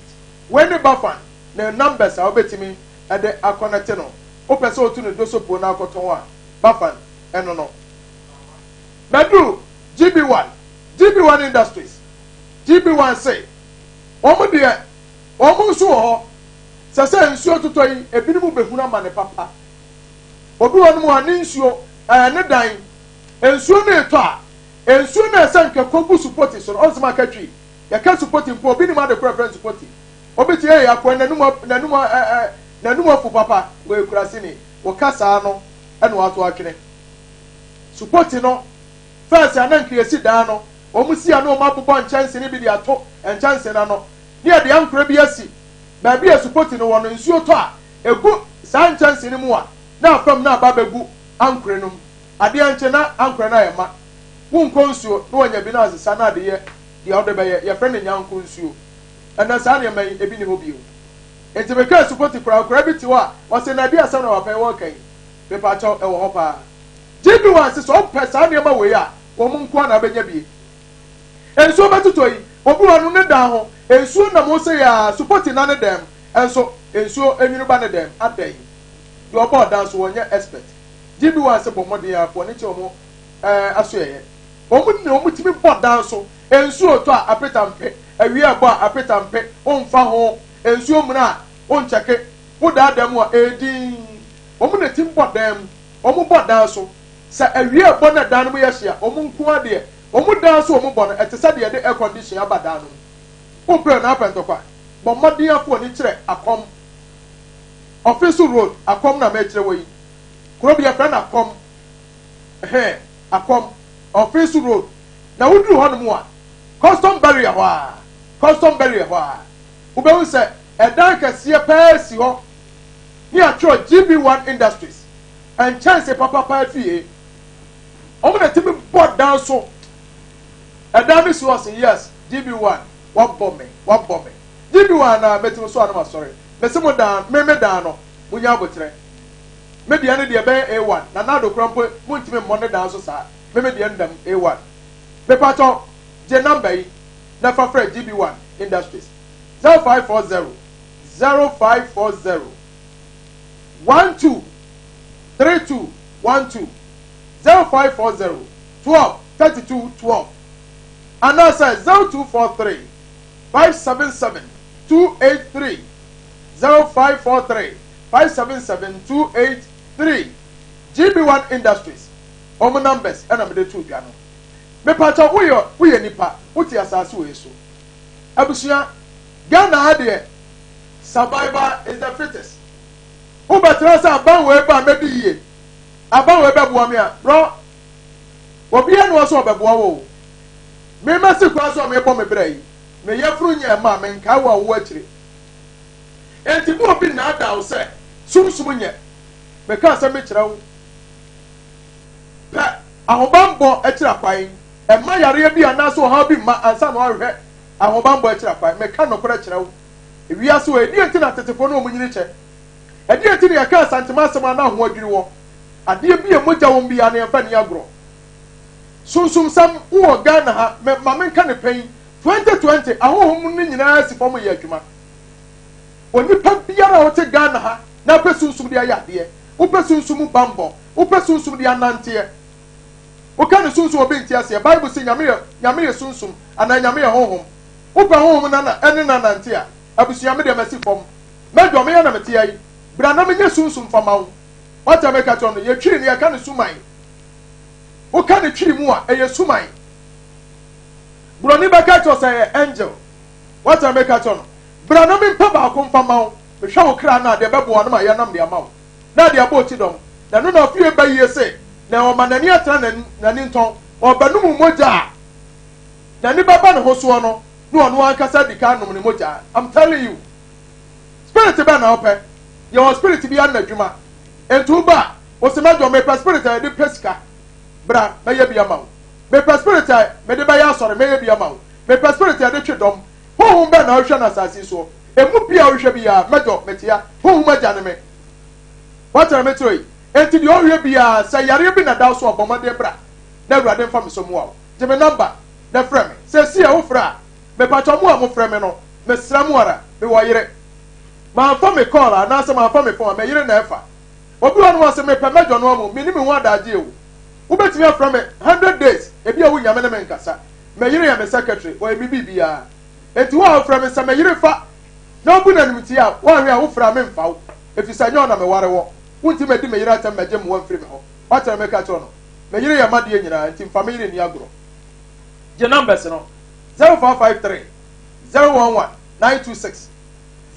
Wei ne Bafan ne numbers a wobɛtumi de akɔnɛte no. Wopɛ sɛ wotu ne dosopuo no akɔtɔn a, Bafan ɛno no. Maduru GB1, GB1 Industries, GB1 se wɔn deɛ wɔn nso wɔ hɔ. Sɛ sɛ nsuo totɔ yi, ebinom bɛhunu amane papa. Obi wɔ nom a ne nsuo, ɛɛ ne dan, nsuo no retɔ a, nsuo no a ɛsɛ nka kɔgu supoti so no, ɔnsɛm aka twi. Yɛka supoti mpo, obi nim ade korɔ ɛfrɛ no supoti. Obi te ee akoa n'anum n'anum ɛɛ n'anum afu papa, wɔyɛ kuraseni. Wɔka saa no ɛna wato atwene. Supoti no, fɛs a na nka yɛsi dan no, wɔn si a na wɔn abobɔ nkyɛnse no bi de ato nkyɛnse no ano, ne yɛde ankorɛ bi asi baabi a supoti no wɔ no, nsuo tɔ a, egu saa nkyɛnse no mu a, na afam na aba abɛgu ankorɛ no mu. Adeɛ nkye na ankorɛ no ayɛ ma. Wonkɔ nsuo na wɔanya bi na asesa na ade yɛ deɛ wode bɛyɛ. Yɛfrɛ no nyanko nsuo. Ɛnnɛ saa nneɛma yi, ebi nni hɔ bio. Enti mekaa supoti koraa, akwadaa bi te hɔ a, ɔse na ɛdeɛn asɛm na papa yi wɔreka yi? Mepaakyɛw, ɛwɔ hɔ paa. GB one se sɛ wopɛ saa nneɛma wei a, wɔn nko ara na wobɛnya bi. Nsuo bɛtotɔ yi, obi wɔ no ne dan ho, nsuo nam hɔ sei ara, supoti nna ne dan mu, nso nsuo nwunu ba ne dan mu. Adɛn? Deɛ ɔbɔɔ dan so, wɔnyɛ expert. GB one se bɔ mmɔden ara fa w'ani kyerɛ wɔn ɛɛ asoɛeɛ. Wɔn na wɔtumi bɔ dan so, nsuo retɔ a apeta mpe, awia rebɔ a apeta mpe, womfa ho, nsuo muna a wonkyɛke, wodaadaa mu a ɛyɛ dinn. Wɔn na ɛtumi bɔ dan mu, wɔbɔ dan so. Sɛ awia rebɔ na dan no mu yɛ hye a, wɔn nko ara deɛ, wɔn dan so a wɔbɔ no, ɛte sɛ deɛ yɛde air condition aba dan no mu. Wompɛ na apɛ ntɔkwa? Bɔ mmɔden ara fa w'ani kyerɛ Akɔm. Ɔfeso Road, Akɔm na merekyerɛ wɔ yi. Kuro bi yɛfrɛ no Akɔm. Ɛhɛn, Akɔm, Ɔfeso Road. Na woduru hɔnom a, custom barrier hɔ ara, custom barrier hɔ ara, wobɛhu sɛ ɛdan kɛseɛ paa si hɔ ne yɛatwerɛ GB1 Industries, nkyɛnse papa paa fie. Wɔn na tumi bɔ dan so. Ɛdan no si hɔ se yes, GB1, wabɔ me, wabɔ me. GB1 anaa, mɛtumi so a na masɔre. Mese mo dan, me me dan no, monya aboterɛ. Me deɛ no deɛ ɛbɛyɛ A1, Nana Addo koraa mpo montumi mmɔ ne dan so saa. Me me deɛ no dam A1. Mepakyɛw, gye number yi na fa frɛ GB1 Industries, 0540 0540 12 32 12, 0540 12 32 12, anaasɛ 0243 577 283, 0543 577 283. GB1 Industries, wɔn numbers na mede too dwa no. Mepakyɛw, woyɛ woyɛ nipa, wote asase wei so. Abusua, Ghana ha deɛ, survival is the fittest. Wobɛtena sɛ aban wei ba a mɛdi yie, aban wei bɛboa me a, bro, obiara nni hɔ sɛ ɔbɛboa wo o. Me masi kwan so a mebɔ me bra yi, me yafunu nyɛɛ mma a, menkae wo a wowɔ akyire. Enti mo obi nnaadaa wo sɛ sunsum nyɛ. Meka asɛm bi kyerɛ wo, pɛ ahobammɔ akyiri akwan. Mma yareɛ bi anaasɛ ɔhaw bi mma ansa na woahwehwɛ ahobammɔ akyiri akwan. Meka nokorɛ kyerɛ wo, ewiase wɔ ɛdeɛn nti na tetefoɔ ne wɔn nyini kyɛ? Ɛdeɛn nti na yɛka Asantema asɛm a na ho adwiri wɔ? Adeɛ bi a mogya wɔ mu biara no yɛmfa nni agorɔ. Sunsumsɛm wowɔ Ghana ha, me, ma menka no pɛn, 2020 ahonhom no nyinaa si fam yɛ adwuma. Onipa biara a wote Ghana ha na apɛ sunsum de ayɛ adeɛ, wopɛ sunsum mu bammɔ, wopɛ sunsum de ananteɛ, woka ne sunsum obi nte aseɛ. Bible se Nyame yɛ Nyame yɛ sunsum anaa Nyame yɛ honhom. Wopɛ honhom na na ɛne no anante a, abusua me deɛ masi fam. Mɛdɔ meyɛ na mete ha yi, bra na menyɛ sunsum fa ma wo. Wate a meka kyerɛ wo no, yɛtwiri no yɛka no suman. Woka no twiri mu a, ɛyɛ suman. Buroni bɛka kyerɛ wo sɛ ɛyɛ angel. Wate a meka kyerɛ wo no, bra na mempɛ baako mfa ma wo. Mehwɛ wo kra no a, deɛ ɛbɛboa no ma yɛnam de ama wo. Na de abɔ kyidɔm, na ɛno na afie ba yie se, na ɔma n'ani atena n'ani ntɔn, ɔrebɛnom mogya a n'ani bɛba ne ho soɔ no, na ɔno ankasa adi kan anom ne mogya. I'm telling you. Spirit bɛn na wopɛ? Yɛwɔ spirit bi ano adwuma. Nti woba a, wose mɛdɔ, mepɛ spirit a yɛde pɛ sika. Bra, mɛyɛ bi ama wo. Mepɛ spirit a mede bɛyɛ asɔre, mɛyɛ bi ama wo. Mepɛ spirit a yɛde twe dɔm. Honhom bɛn na wohwɛ no asase yi soɔ? Emu biaa wohwɛ biaa, mɛdɔ, metea. Honhom Agya ne me. Woate na mekyerɛ yi? Enti deɛ ɔhwɛ biaa, sɛ yareɛ bi na da wo so a, bɔ mmɔden bra na Awurade mfa me so mmoa wo. Gye me number na frɛ me. Seesei a wofrɛ a, mepakyɛw mo a mofrɛ me no, mesrɛ mo ara, mewɔ yere. Mamfa me call anaasɛ mamfa me phone a, me yere na ɛfa. Obi wɔ hɔnom a ɔse mepɛ mɛdɔ no amu, menni me ho adagyeɛ o. Wobɛtumi afrɛ me hundred days, ebia wonnya me ne me nkasa. Me yere yɛ me secretary, ɔyɛ me biribiara. Enti wo a wofrɛ me, sɛ me yere fa na obu no animtia a, woanhwɛ a wofrɛ a memfa wo, efisɛ ɛnyɛ wo na meware wɔ. Wonti madi me yere atɛm mmɛgye mmoa mfiri me hɔ. Woate nea meka kyerɛ wo no? Me yere yɛ m'adeɛ nyinaa, enti mfa me yere nni agorɔ. Gye numbers no, 0553 011 926,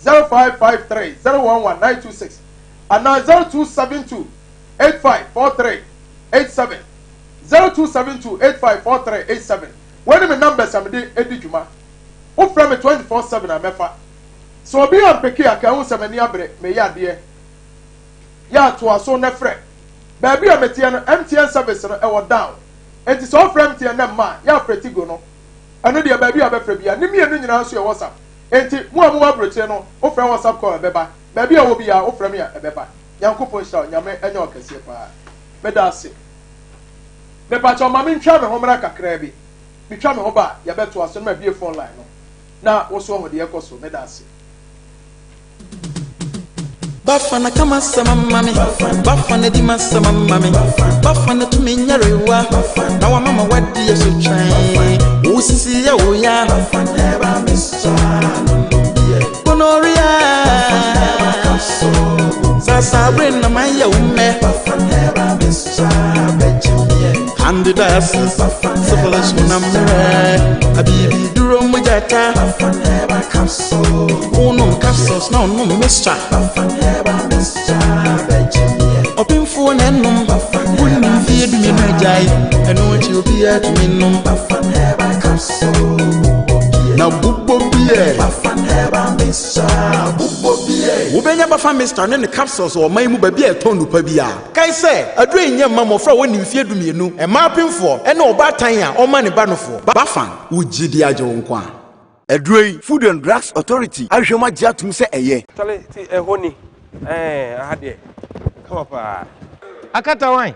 0553 011 926, anaa 0272 8543 87, 0272 8543 87. Wei ne me numbers a mede di dwuma. Wofrɛ me 24/7 a mɛfa. Sɛ obi ampeke a, ka ehu sɛ m'ani abere, meyɛ adeɛ. Yɛ a toa so na frɛ. Baabi a meteɛ no, MTN service no ɛwɔ down. Enti sɛ wofrɛ MTN na ɛmma a, yɛ a frɛ Tigo no. Ɛno deɛ baabi a wobɛfrɛ biara. Ne mmienu nyinaa nso yɛ WhatsApp. Enti mo a mowɔ aburokyire no, wofrɛ WhatsApp call a ɛbɛba. Baabi a wowɔ biara, wofrɛ me a ɛbɛba. Nyankopɔn nhyira wo. Nyame nyɛ wo kɛseɛ paa. Meda ase. Mepakyɛw ma mentwa me ho mmra kakraa bi. Metwa me ho ba a, yɛbɛtoa so na mabue phone line no na wo so ahu deɛ ɛkɔ so. Meda ase. Bafana ka m'asɛm ama me Bafana di m'asɛm ama me Bafana tumi nyarewa na wama ma wadi yɛ so twɛn wo sisi yɛ wo ya Gonorrhea Sasa bere na ma yɛ wo mɛ Candidiasis syphilis na mmerɛ abibi duro mujata Wonom capsules na ɔnom mixture Ɔpemfoɔ na ɛnom wonim mfeɛ dumienu agyae ɛno akyi obiara tumi nom na bobɔ biɛ Wobɛnya Bafa Mixture ne ne capsules wɔ ɔman mu baabi a ɛtɔn nnupa biara. Kae sɛ, aduro yi nyɛ mma mmɔfra a wɔnni mfeɛ dumienu, mmaa apemfoɔ, ne ɔbaatan a ɔmma ne ba nofoɔ. Bafa, wo gyidi agye wo nkwa. Aduro yi, Food and Drugs Authority ahwehwɛ mu agye atom sɛ ɛyɛ. Charlie ti ɛhɔ ni ɛɛ aha deɛ kama paa. Akata wan?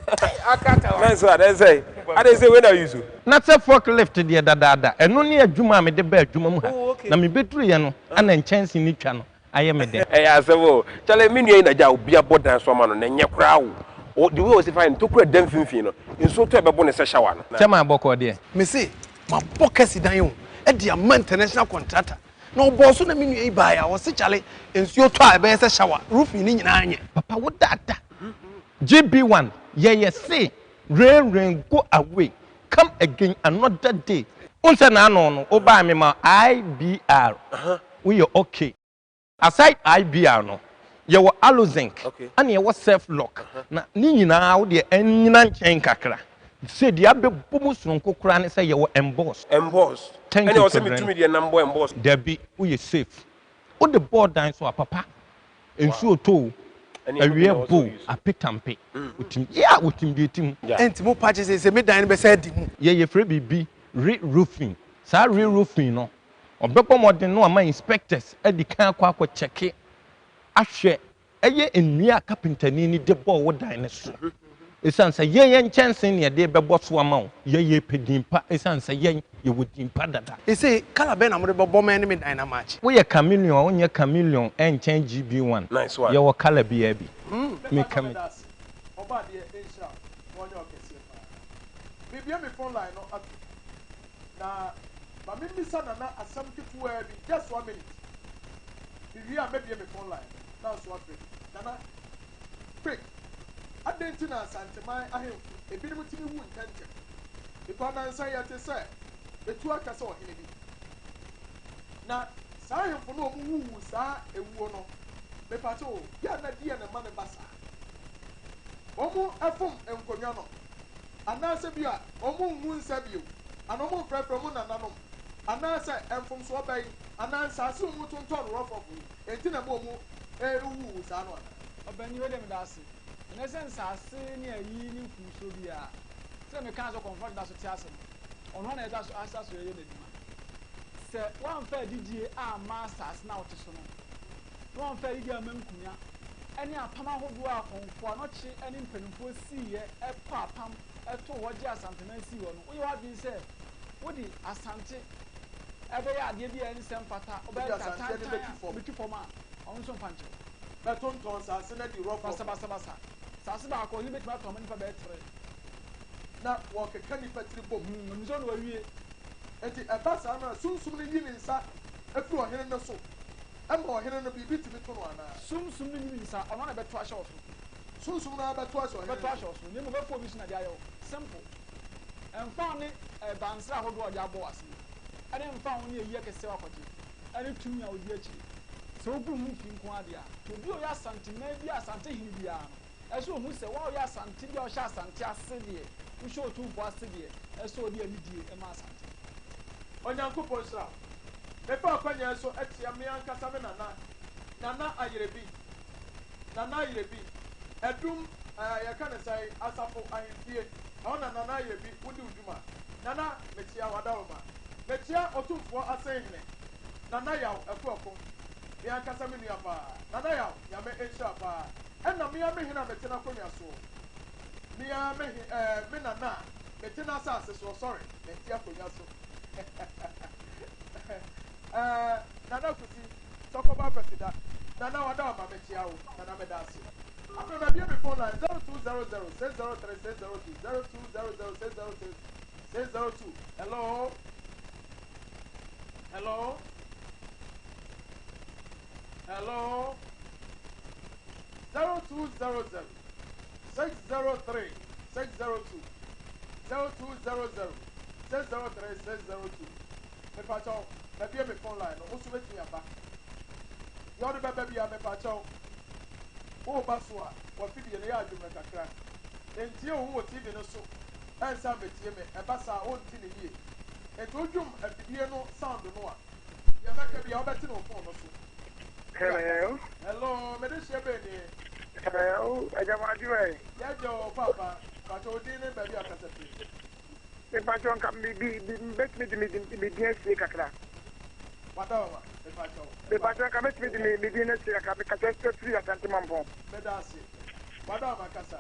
Akata wan. Nanso adɛn sɛ adɛn sɛ wei na use. Na sɛ fork lift deɛ dadaada, ɛno ne adwuma a mede baa adwuma mu ha, na mebɛduruiɛ no na nkyɛnse no twa no ayɛ me dɛ. Ɛyɛ asɛm o. Charlie me nua yi na gya obi abɔ dan so ama no na ɛnyɛ koraa o. O the way ɔsi fa yɛ no tokura da mfimfini no nsuo tɔ a ɛbɛbo no sɛ shower no. Chairman bɔkɔɔ deɛ. Mese mabɔ kɛse dan o de ama international contractor na ɔbɔɔ so na me nua yi baeɛ a ɔse kyale nsuo tɔ a ɛbɛyɛ sɛ shower roofing no nyinaa nyɛ. Papa wo dada. GB one yɛyɛ se rain rain go away come again another day. Wohu sɛ n'ano no wo baa me ma IBR woyɛ ok. Aside IBR no yɛwɔ Alozinc ɛna yɛwɔ Self lock na ne nyinaa wo deɛ ɛnyina nkyɛn kakra. Sɛ deɛ abɛbɔ mu sononko koraa ne sɛ yɛwɔ Emboss. Emboss Thank ɛna you ɔsɛ Kevin. metumi deɛ nam bɔ emboss. Dabi woyɛ safe. Wode bɔɔ dan so a papa nsuo tɔ o Ɛne ɛno bi na awia ɔsɛ bɔ o ɔuse. apetampe otim yeah otim deɛ ɛtim. Ɛnti mo pa kye sɛ me dan no bɛsan adi mu. Yɛ yɛfrɛ biribi re roofing saa re roofing no ɔbɛbɔ mmɔden na wama inspectors adi kan akɔ akɔ kyɛke ahwɛ ɛyɛ nnua a kapentani no de bɔɔ wo dan no so. Esiane sɛ yɛn yɛn nkyɛnsee na yɛde rebɛbɔ so ama wo, yɛn yɛrepɛ din pa esiane sɛ yɛn yɛwɔ din pa dada. Ese colour bɛn na mode bɛbɔ me ne me dan no ama akye? Woyɛ chameleon a wonyɛ chameleon ɛnkyɛn GB1 Nice one. yɛwɔ colour biara bi. Mepa Me kyɛw ka me. meda ase. Ɔbɔ adeɛ nhyira wo na ɔnyɛ wo kɛseɛ paa. Mebue me phone line no atom na ma memmisa Nana asɛm ketewaa bi just one minute. Mewie a mɛbue me phone line no na nso afrɛ bi. Nana, quick, adɛn nti na Asanteman ahemfo ebinom tumi wu ntɛmntɛm? Because nansa yi yɛte sɛ etu aka sɛ ɔhene bi. Na saa ahemfo no a wɔwuwu saa ewuo no, mepakyɛ o, yɛ a na deɛ na ɛma no ba saa? Wɔn fom nkonnwa no, anaasɛ bi a wɔn ngu nsa bio, anaa wɔn mfrɛfrɛ wɔn nananom, anaasɛ mfomsoɔ bɛn, anaa nsaase a wɔtontɔn no rɔfrɔfo yi, enti na ɛma wɔn wuwu saa no anaa? Ɔpanyin wei deɛ meda ase. Ɛnɛ sɛ nsaase ne ayi ne mfomsoɔ biara, sɛdeɛ mekaa sɛ Kɔmfɔt da so te ase no, ɔno ara na ɛda so asa so yɛ n'adwuma. Sɛ woamfa adidie amma asase no a wote so no, na woamfa adidie amma nkunya, ne apam ahodoɔ a akɔmfoɔ, anɔkye ne mpanimfoɔ siiɛ kɔ apam too hɔ gyee Asanteman sii hɔ no, woyɛ w'adwene sɛ wode Asante bɛyɛ adeɛ bi a ɛnsɛ mfata, wobɛyɛ Wode Asante ani tantan bɛtwi a, fam. wobɛtwi fam a, ɔno nso mfa nkyɛ wo. Bɛtontɔn nsase no adi rɔfrɔfo. Basabasabasa. Asase baako, ɔhene bɛtumi atɔn ama nnipa bɛyɛ tere. Na wɔkeka nnipa tiri bom. Ɔnim sɛ ɔno wawie. Enti ɛba saa no a, Sunsum no yi ne nsa firi ɔhene no so ma ɔhene no, biribi tumi to no anaa? Sunsum no nyi ne nsa, ɔno ara na ɛbɛto ahyɛ wo so. Sunsum no ara bɛto ahyɛ ɔhene no Ɔbɛto so. ahyɛ wo so, na mmom ɔbɛfa obi so na de ayɛ wo. Simple. Ɛmfa ho ne bansrɛ ahodoɔ a ɔde abɔ wo ase yi, ɛne ɛmfa ho ne ayi akɛseɛ a wakɔgye, ɛne tumi a ɔdi akyire. Sɛ wogu wo ho fi nko ara deɛ a, nti obi a ɔyɛ Asanteman bi a Asantehene biara no, Ɛsɛ ohu sɛ wo a woyɛ Asante bi a wohyɛ Asante ase deɛ, wohyɛ Otumfoɔ ase deɛ, ɛsɛ ɔde anidie ma Asante. Onyankopɔn nhyira wo. Mefa akwanya yi so kyea me ankasa me nana, Nana Ayerebi, Nana Ayerebi, Adum eh, yɛka no sɛn, Asafo Ahemfie, ɛhɔ na Nana Ayerebi wodi wo dwuma. Nana, mekyea wo, Adaworoma. Mekyea Otumfoɔ Asenhene, Nana Yaw Akuako, me ankasa me nua paa. Nana Yaw, Nyame nhyira paa. Ɛna me ara me hene a mete n'akonnwa soɔ, me ara me he ɛɛ me nana a mete n'asase soɔ, sorry, mente akonnwa so ɛɛ Nana Kusi, Sɔkɔba Kwasida, Nana Wadaoma, mekyea wo, Nana meda ase. Afei mabue me phone line 0200 603 602, 0200 603 602, hello, hello. Hello, 0200 603 602, 0200 603 602. Mepakyɛw, mabue me phone line no, wo nso wobɛtumi aba. Deɛ wode bɛba biara, mepakyɛw, woreba so a, w'afidie no yɛ adwummerɛ kakra. Ntie wo ho wɔ TV no so ɛnsan bɛtie me, ɛba saa a, wonte no yie. Enti wodwom afidie no sound no a, Deɛ mɛka biara wobɛte no wɔ phone no so. Hello. Hello, mede hyɛ bɛn nie? Hello, agya mo adwuma yi. Yɛgye o papa, pakyɛ wo din ne baabi a kasa firi. Me pakyɛ nka me bi bi betumi de me me din asie kakra. Wada wa me pakyɛ wo. Me pakyɛ nka metumi de me me din asie kakra me kasa firi Asante Mampɔn. Meda ase. Wada wa kasa.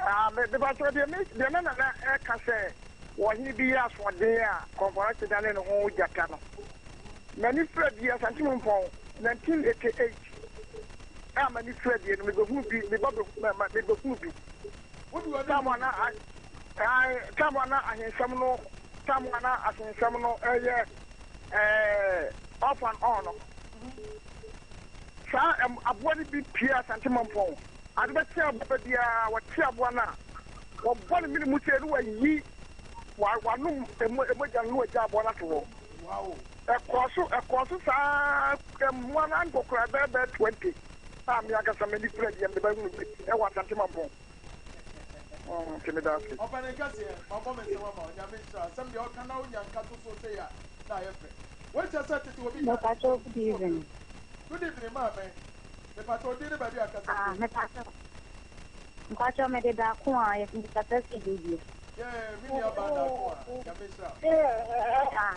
Ah, me me pakyɛ deɛ me deɛ na nana ɛka sɛ Ɔhene bi yɛ asoɔden a Kɔmfoanɔkye dane ne ho gyata no. M'ani fira bie, Asante mu mpɔn, 1988 a m'ani fira bie no, mebɛhunu bi, me ba mebɛhunu bi. Tam a na tam a na ahensɛm no, tam a na ahensɛm no ɛyɛ ɛɛ off and on no. Saa aboa no bi pue Asante Mampɔn. Ade bɛkye aboa biara, wɔkye aboa no a, wɔbɔ ne mene mu sei na wɔayi wanom mogya no na wɔagya aboa no ato hɔ. Ɛkɔɔ so ɛkɔɔ so saa mmoa no ankɔkora bɛyɛ bɛyɛ 20 a me ankasa m'ani fira deɛ mede bɛhunu bi ɛwɔ Asante Mampɔn. Nti meda ase. Ɔpanin kɛseɛ, mabɔ me nsam ama wo, Nyame nhyira wo. Asɛm deɛ ɔka na wonya nka to so sei a, na ayɛ fɛ. Wei kyerɛ sɛ tete obi ka. Mepakyɛw good evening. Good evening maame. Mepakyɛw wo din ne baabi a kasa Ah firi. mepakyɛw mpakyɛw mede daako a yɛ mekasa fi Libya. Yɛɛ me nua baa daako a Nyame nhyira wo. Ah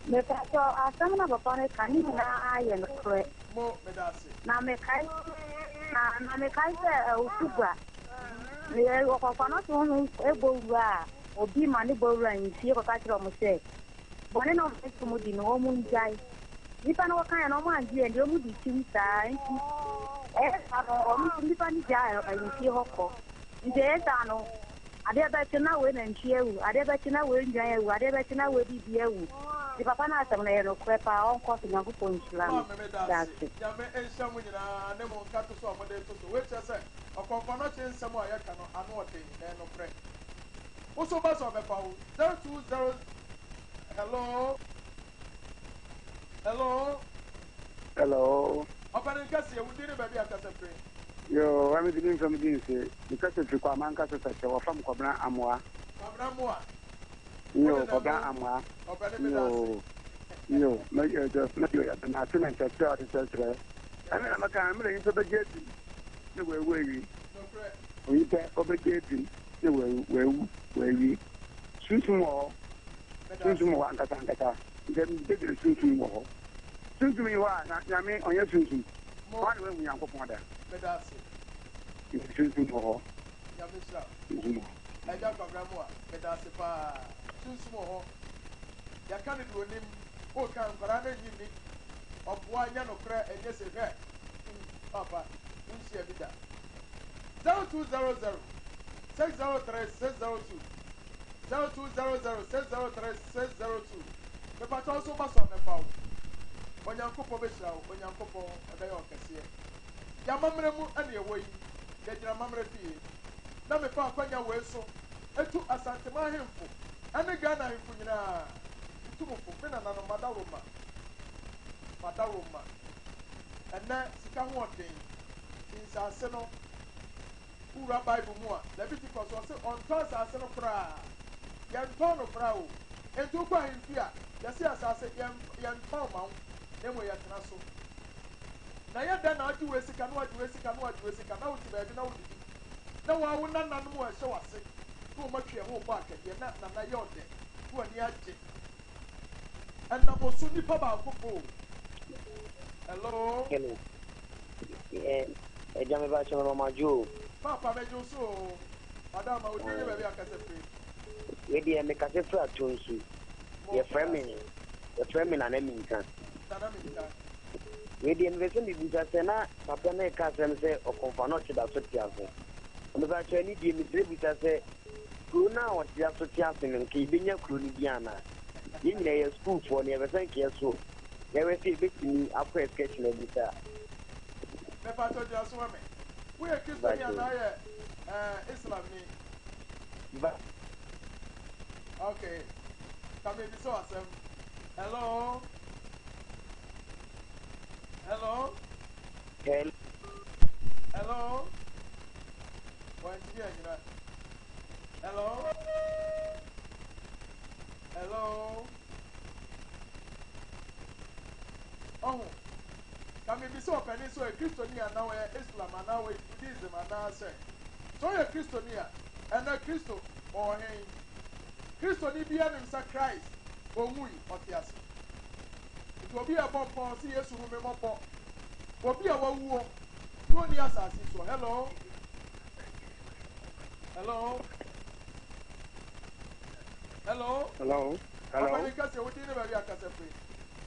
mepakyɛw asɛm na papa no ka ne nyinaa yɛ nokorɛ. Mo meda ase. Na mekae na na mekae sɛ Otugua meyɛ ɔkɔkɔ no so ho bɔ wura a obi ma ne bɔ wura nfie kɔka kyerɛ ɔmo sɛ Bɔne na wɔpɛ sɛ wɔdi no, wɔngyae. Nnipa no wɔkaeɛ no, wɔangye anni, wɔdi kyim saa. Nti ɛyɛ saa no, wɔn nso nnipa no gyaa ahemfie hɔ kɔ. Nti ɛyɛ saa no, adeɛ bɛkye na wei nantwie awu, adeɛ bɛkye na wei nnwan awu, adeɛ bɛkye na wei biribi awu. Nti papa no asɛm no ɛyɛ nokorɛ paa, ɔnkɔ so, Nyankopɔn nhyira no. Maame meda Meda ase. ase. Nyame nhyira mo nyinaa ne mo nkatoso a mode to so. Wei kyerɛ sɛ ɔkɔmfoanɔkye nsɛm a yɛka no ano ɔden na ɛyɛ nokorɛ. Wo so ba sɛ ɔbɛfa wo. 020 Hello Hello Hello. Ɔpanin kɛseɛ, wo din ne baabi a kasa firi? Yoo, ɛmi de mi nfa mi din nse. Mi kasa firi Kwama nkasa sɛkyɛ, wɔfam Kɔbena Amoa. Kɔbena Amoa. Yoo, Kɔbena Amoa. Ɔpanin mi da ase. Yoo, yoo, mɛ yɛ jɔ mɛ yɛ yɛ na ase na nkyerɛkyerɛ a ɔde kyerɛkyerɛ. Ɛmi na mɛka mmerɛ nyimpa bɛgye adi ne wɔawu awie. Nokorɛ. Onyimpa ɔbɛgye adi ne wɔawu wɔawie. Sunsum wɔ hɔ. Sunsum wɔ hɔ ankasa ankasa. Nkyɛ megye dzi Sunsum wɔ hɔ. Sunsum nnyi hɔ a, na Nyame ɔnnyɛ Sunsum. Mo. Woana na oehu Nyankopɔn da? Meda ase. Ntsi Sunsum wɔ hɔ. Nyame nhyira wo. Sunsum wɔ hɔ. Agya Kwabena Amoah, meda ase paa. Sunsum wɔ hɔ. Yɛka no deɛ onim. Woka a, nkwadaa no nnye nni. Ɔboa, nyɛ nokorɛ, ɛnyɛ se hwɛ. Hmm, paapa, wonhyia bi da. 0200 603 602 0200 603 602 Mepakyɛ wo nso woba so a mɛfa wo. Onyankopɔn bɛhyira wo, Onyankopɔn ɛbɛyɛ wo kɛseɛ. Yɛn amammerɛ mu na yɛwɔ yi, yɛgyina amammerɛ fie. Na mefa akwanya wei so tu Asanteman ahemfo ne Ghana ahemfo nyinaa, metu mo fo, me nananom, madaworoma, madaworoma. Ɛnnɛ sika ho ɔden, nti nsase no, Wowura Bible mu a, Leviticus, ɔse ɔntɔ asase no koraa. Yɛntɔn no koraa o. Enti wokɔ ahemfie a, yɛse asase, yɛntɔn ma wo, na mmom yɛtena so. Na yɛ dɛn na wagye wei sika, na wagye wei sika, na wagye wei sika, na wote baabi na wodidi, na woa wo nananom a ɛhyɛ w'ase, na wɔn atwi ɛho rebɔ atwɛdeɛ, na nana yɛ ɔdɛ, na w'ani agye. Ɛnam wo so nipa baako po o. Hello? Hello. Eh, Agya me ba kyɛ me mama dwo o. Paapa me dwo so o. Madam ma wo din ne baabi a kasa firi. Me deɛ me kasa firi Atonsu. Yɛfrɛ me yɛfrɛ me Nana Minka. Nana Minka. Wei deɛ mepɛ sɛ mebusa sɛ na papa no reka asɛm sɛ ɔkɔmfo anɔkye da so te ase. Mepa kyɛw ɛne deɛ mesrɛ busa sɛ kuro no a ɔda so te ase no nka yɛbɛnya kuro no bi anaa? Yɛn nyinaa yɛ sukuufoɔ no yɛpɛ sɛ nka yɛso yɛhwɛ sɛ yɛbɛtumi akɔ excursion abisa. Mepakyɛw gyina so ma me. Woyɛ Kristoni anaa woyɛ eh, Islamni? Okay. Ka mebisa wo asɛm. Hello? Hello? Hello? Hello? Wantumi anyina. Hello? Hello? Ɔho, ka mebisa ɔpanin sɛ ɔyɛ Kristoni anaa ɔyɛ Islam anaa ɔyɛ Buddhism anaa sɛ, sɛ ɔyɛ Kristoni a, ɛnnɛ Kristo ɔwɔ hen? Kristoni biara nim sɛ Christ ɔnwui, ɔte ase. Nti obi a ɛbɔ mpɔn ɔse Yesu hu me mmɔbɔ, obi a wawuo na ɔnni asase yi soɔ. Hello? Hello? Hello? Hello? Hello? Ɔpanin kɛseɛ, wo din ne baabi a kasa firi?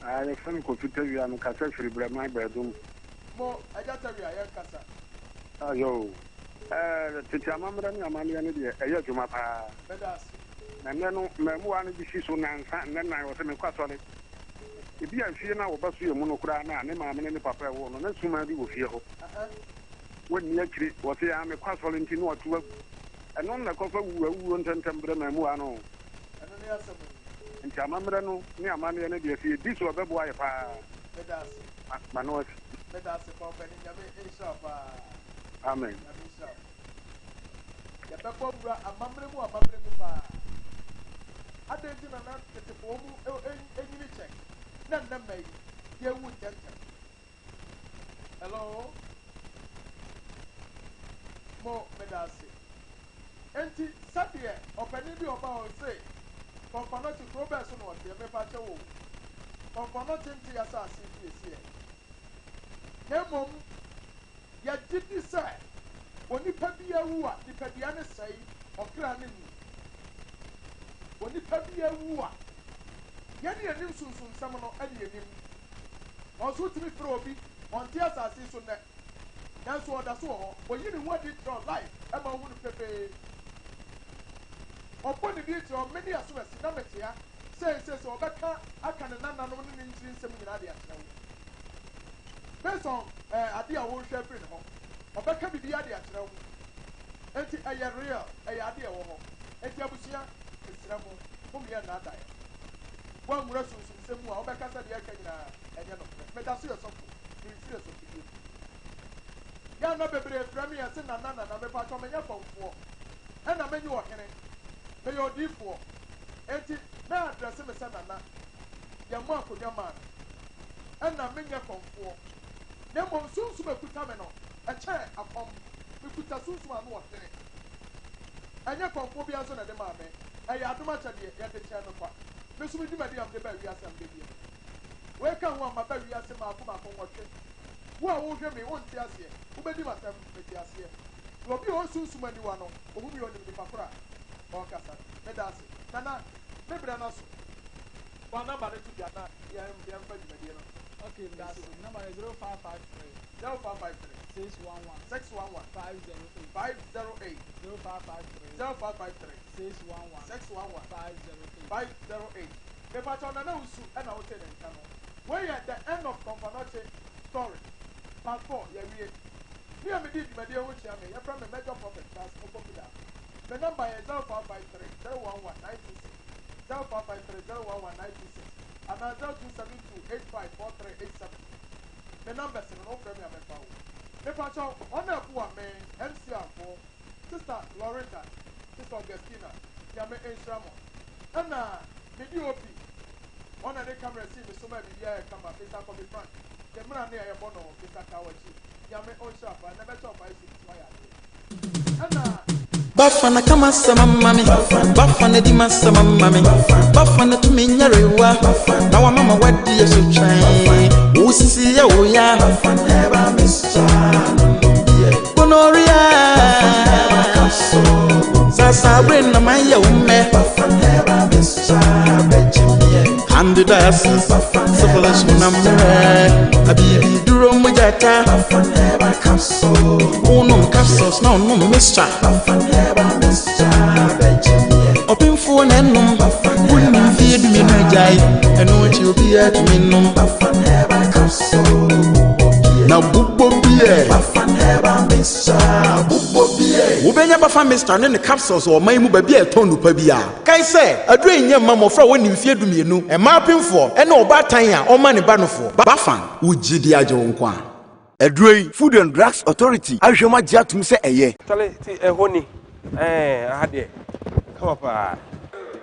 Ah, yɛfrɛ me Kofi Tawia, mekasa firi Brɛman Bɛɛdom. Mo, Agya Tawia, yɛnkasa. Ayo. Eh, tete amammerɛ ne amanneɛ no deɛ, ɛyɛ adwuma paa. Meda ase. Na nnɛ no, mmaamua no bi si so nnansa, nnɛ nnan, wɔse mekɔ asɔre. Ebia fie no a wɔba so yɛ mu no koraa no a ne maame ne ne papa ɛwoo no, na sumaa bi wɔ fie hɔ. Wɔnni akyire, wɔse ah, mekɔ asɔre nti na wɔato agu. Ɛno na ɛkɔfa wu awuo ntɛmntɛm brɛ mmaamua no. Ɛno ne asɛm yi. Nti amammerɛ no ne amanneɛ no deɛ, sɛ yɛdi so a, ɛbɛboa yɛ paa. Meda ase. Ma no asi. Meda ase paa ɔpanin Nyame nhyira wo paa. Amen. Nyame nhyira wo. Yɛbɛbɔ wura amammerɛ mu amammerɛ mu paa. Adɛn nti na na tetefoɔ mu nyini kyɛ na nnɛ mma yi yɛwu ntɛmntɛm? Hello? Mo, meda ase. Enti sɛdeɛ ɔpanin bi a ɔbaa hɔ se, Kɔmfanɔkye, kuro bɛn so na ɔteɛ? Mepa kyɛw o, Kɔmfanɔkye nte y'asase yi so yɛsi ɛ. Na mmom yɛgye di sɛ onipa biara wu a, nipadua no sɛe, ɔkra no nwu. Onipa biara wu a, yɛn a yɛnim sunsumsɛm no ne yɛnim. Nanso wotumi frɛ obi, ɔnte asase yi so nnɛ, nanso ɔda so wɔ hɔ. Oyi ne ho adi kyerɛ wo live ma wohu no pefee. Ɔbɔ ne din kyerɛ wo, mene Asomasi, na mete ha seesei sɛ ɔbɛka aka ne nananom ne ne nkyiri nsɛm nyinaa de akyerɛ wo. Based on eh, ade a worehwɛ afiri ne hɔ, ɔbɛka biribiara de akyerɛ wo. Enti ɛyɛ real, ɛyɛ ade a ɛwɔ hɔ. Enti abusua, mesrɛ mo, mommyɛ nnaadaa yɛn. Woanwura sunsumsɛm mu a, wobɛka sɛ deɛ ɛreka nyinaa ɛnyɛ nokorɛ. Meda so yɛ sɔfo, memfiri asɔfodie mu. Yɛ a na bebree frɛ me yɛ se Nana Nana, mepakyɛw menyɛ kɔmfoɔ, ɛna menye ɔhene, meyɛ odiyifoɔ. Enti mɛ address me sɛ Nana, yɛmmɔ akonnwa maa me, ɛna menyɛ kɔmfoɔ. Na mmom sunsum a ɛkuta me no, ɛkyɛn akɔm. Mekuta sunsum a ano ɔdene. Ɛnyɛ kɔmfoɔ biara nso na ɛde maa me, ɛyɛ adom akyɛdeɛ, yɛde kyɛɛ me kwa. Me nso me dwumadi a mede baa wiase a mebɛdi no. Wei ka ho a maba wiase mmaako mmaako nnwɔtwe. Wo a worehwɛ me yi, wonte aseɛ. Wobɛdi m'asɛm, mete aseɛ. Na obi a ɔwɔ sunsum aniwa no, ɔhu me a ɔnim nipa korɔ a ɔrekasa no. Meda ase. Nana, me berɛ no aso. Fa number no to dwa na yɛmfa dwumadie no Okay, meda ase. nsi hɔ. Number no yɛ 0553. 0553. 611. 611. 508. 508. 0553. 0553. 611. 611. 508. 508. Mepakyɛw Nana Wusu ɛna wotee ne nka no. Wei yɛ the end of Kɔmfanɔkye story part 4 yɛawie. Me a medii dwumadie ho kyea me yɛfrɛ me Major Prophet Charles Opoku Darko. Me number yɛ 0553 011 926, 0553 011 926 anaa 0272 854387. Me numbers no no wofrɛ me a mɛfa wo. Mepakyɛw wɔn a ɛboa me MCR foɔ Sister Loretta, Sister Augustina, Nyame nhyira mo. Ɛna me DOP, ɔna ne camera sii me so maa biribiara yɛ kama, Mister Kobe Frank, ne mmra ne a yɛbɔ no Mister Kawakyi, Nyame ɔnhyira paa, ɛnɛ mɛkyɛ wo 5 cedis wayɛ adeɛ. Ɛna. Bafana ka m'asɛm ama me Bafana di m'asɛm ama me Bafana tumi nyarewa na wama ma wadi yɛ so twɛn wo sisi yɛ wo ya gonorrhea sasabere na ma yɛ wo mmɛ candidiasis syphilis honam mmerɛ abibi duro mu gyata wonom capsules na ɔnom mixture ɔpemfoɔ na ɛnom wonim mfeɛ 12 agyae ɛno akyi obiara tumi nom na bobɔ biɛ wobɛnya Bafa Mixture ne ne capsules wɔ ɔman mu baabi a ɛtɔn nnupa bi a kae sɛ aduro yi nyɛ mma mmɔfra a wɔnni mfeɛ 12, mmaa apemfoɔ ne ɔbaatan a ɔma ne ba nofoɔ. Bafa, wogye di agye wo nkwa. Aduro yi, Food and Drugs Authority ahwehwɛ mu agye atom sɛ ɛyɛ. Chale ti ɛhɔ ni ɛɛ aha deɛ kama paa.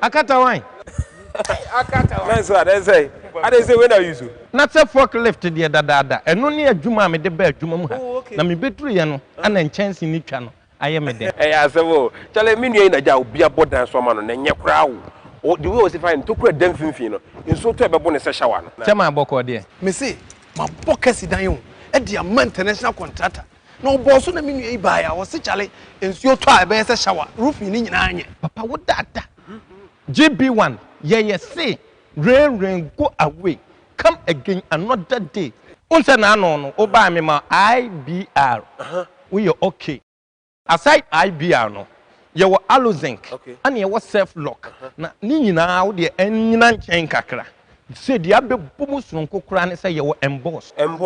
Akata wan? Nice one ɛnsɛe adɛn sɛ wei na use. Na sɛ fork lift deɛ dadaada, ɛno ne adwuma a mede baa adwuma mu ha, na mebɛduruiɛ no na nkyɛnse no twa no ayɛ me dɛ. Ɛyɛ asɛm o. Chale me nua yi na gya obi abɔ dan so ama no na ɛnyɛ koraa o. O the way ɔsi fa yɛ no tokura da mfimfini no nsuo tɔ a ɛbɛbo no sɛ shower no. Kyɛ maa bɔkɔɔ deɛ. Mese mabɔ kɛse dan o de ama international contractor na ɔbɔɔ so na me nua yi baeɛ a ɔse kyale nsuo tɔ a ɛbɛyɛ sɛ shower roofing no nyinaa nyɛ. Papa wo dada GB one yɛyɛ se rain rain go away come again another day. Wohu sɛ n'ano no wo baa me ma IBR woyɛ okay. Aside IBR no yɛwɔ Alozinc ɛna yɛwɔ Self Lock na ne nyinaa wo deɛ ɛnyina nkyɛn kakra. Sɛ deɛ abɛbɔ mu sononko koraa ne sɛ yɛwɔ Emboss. Emboss.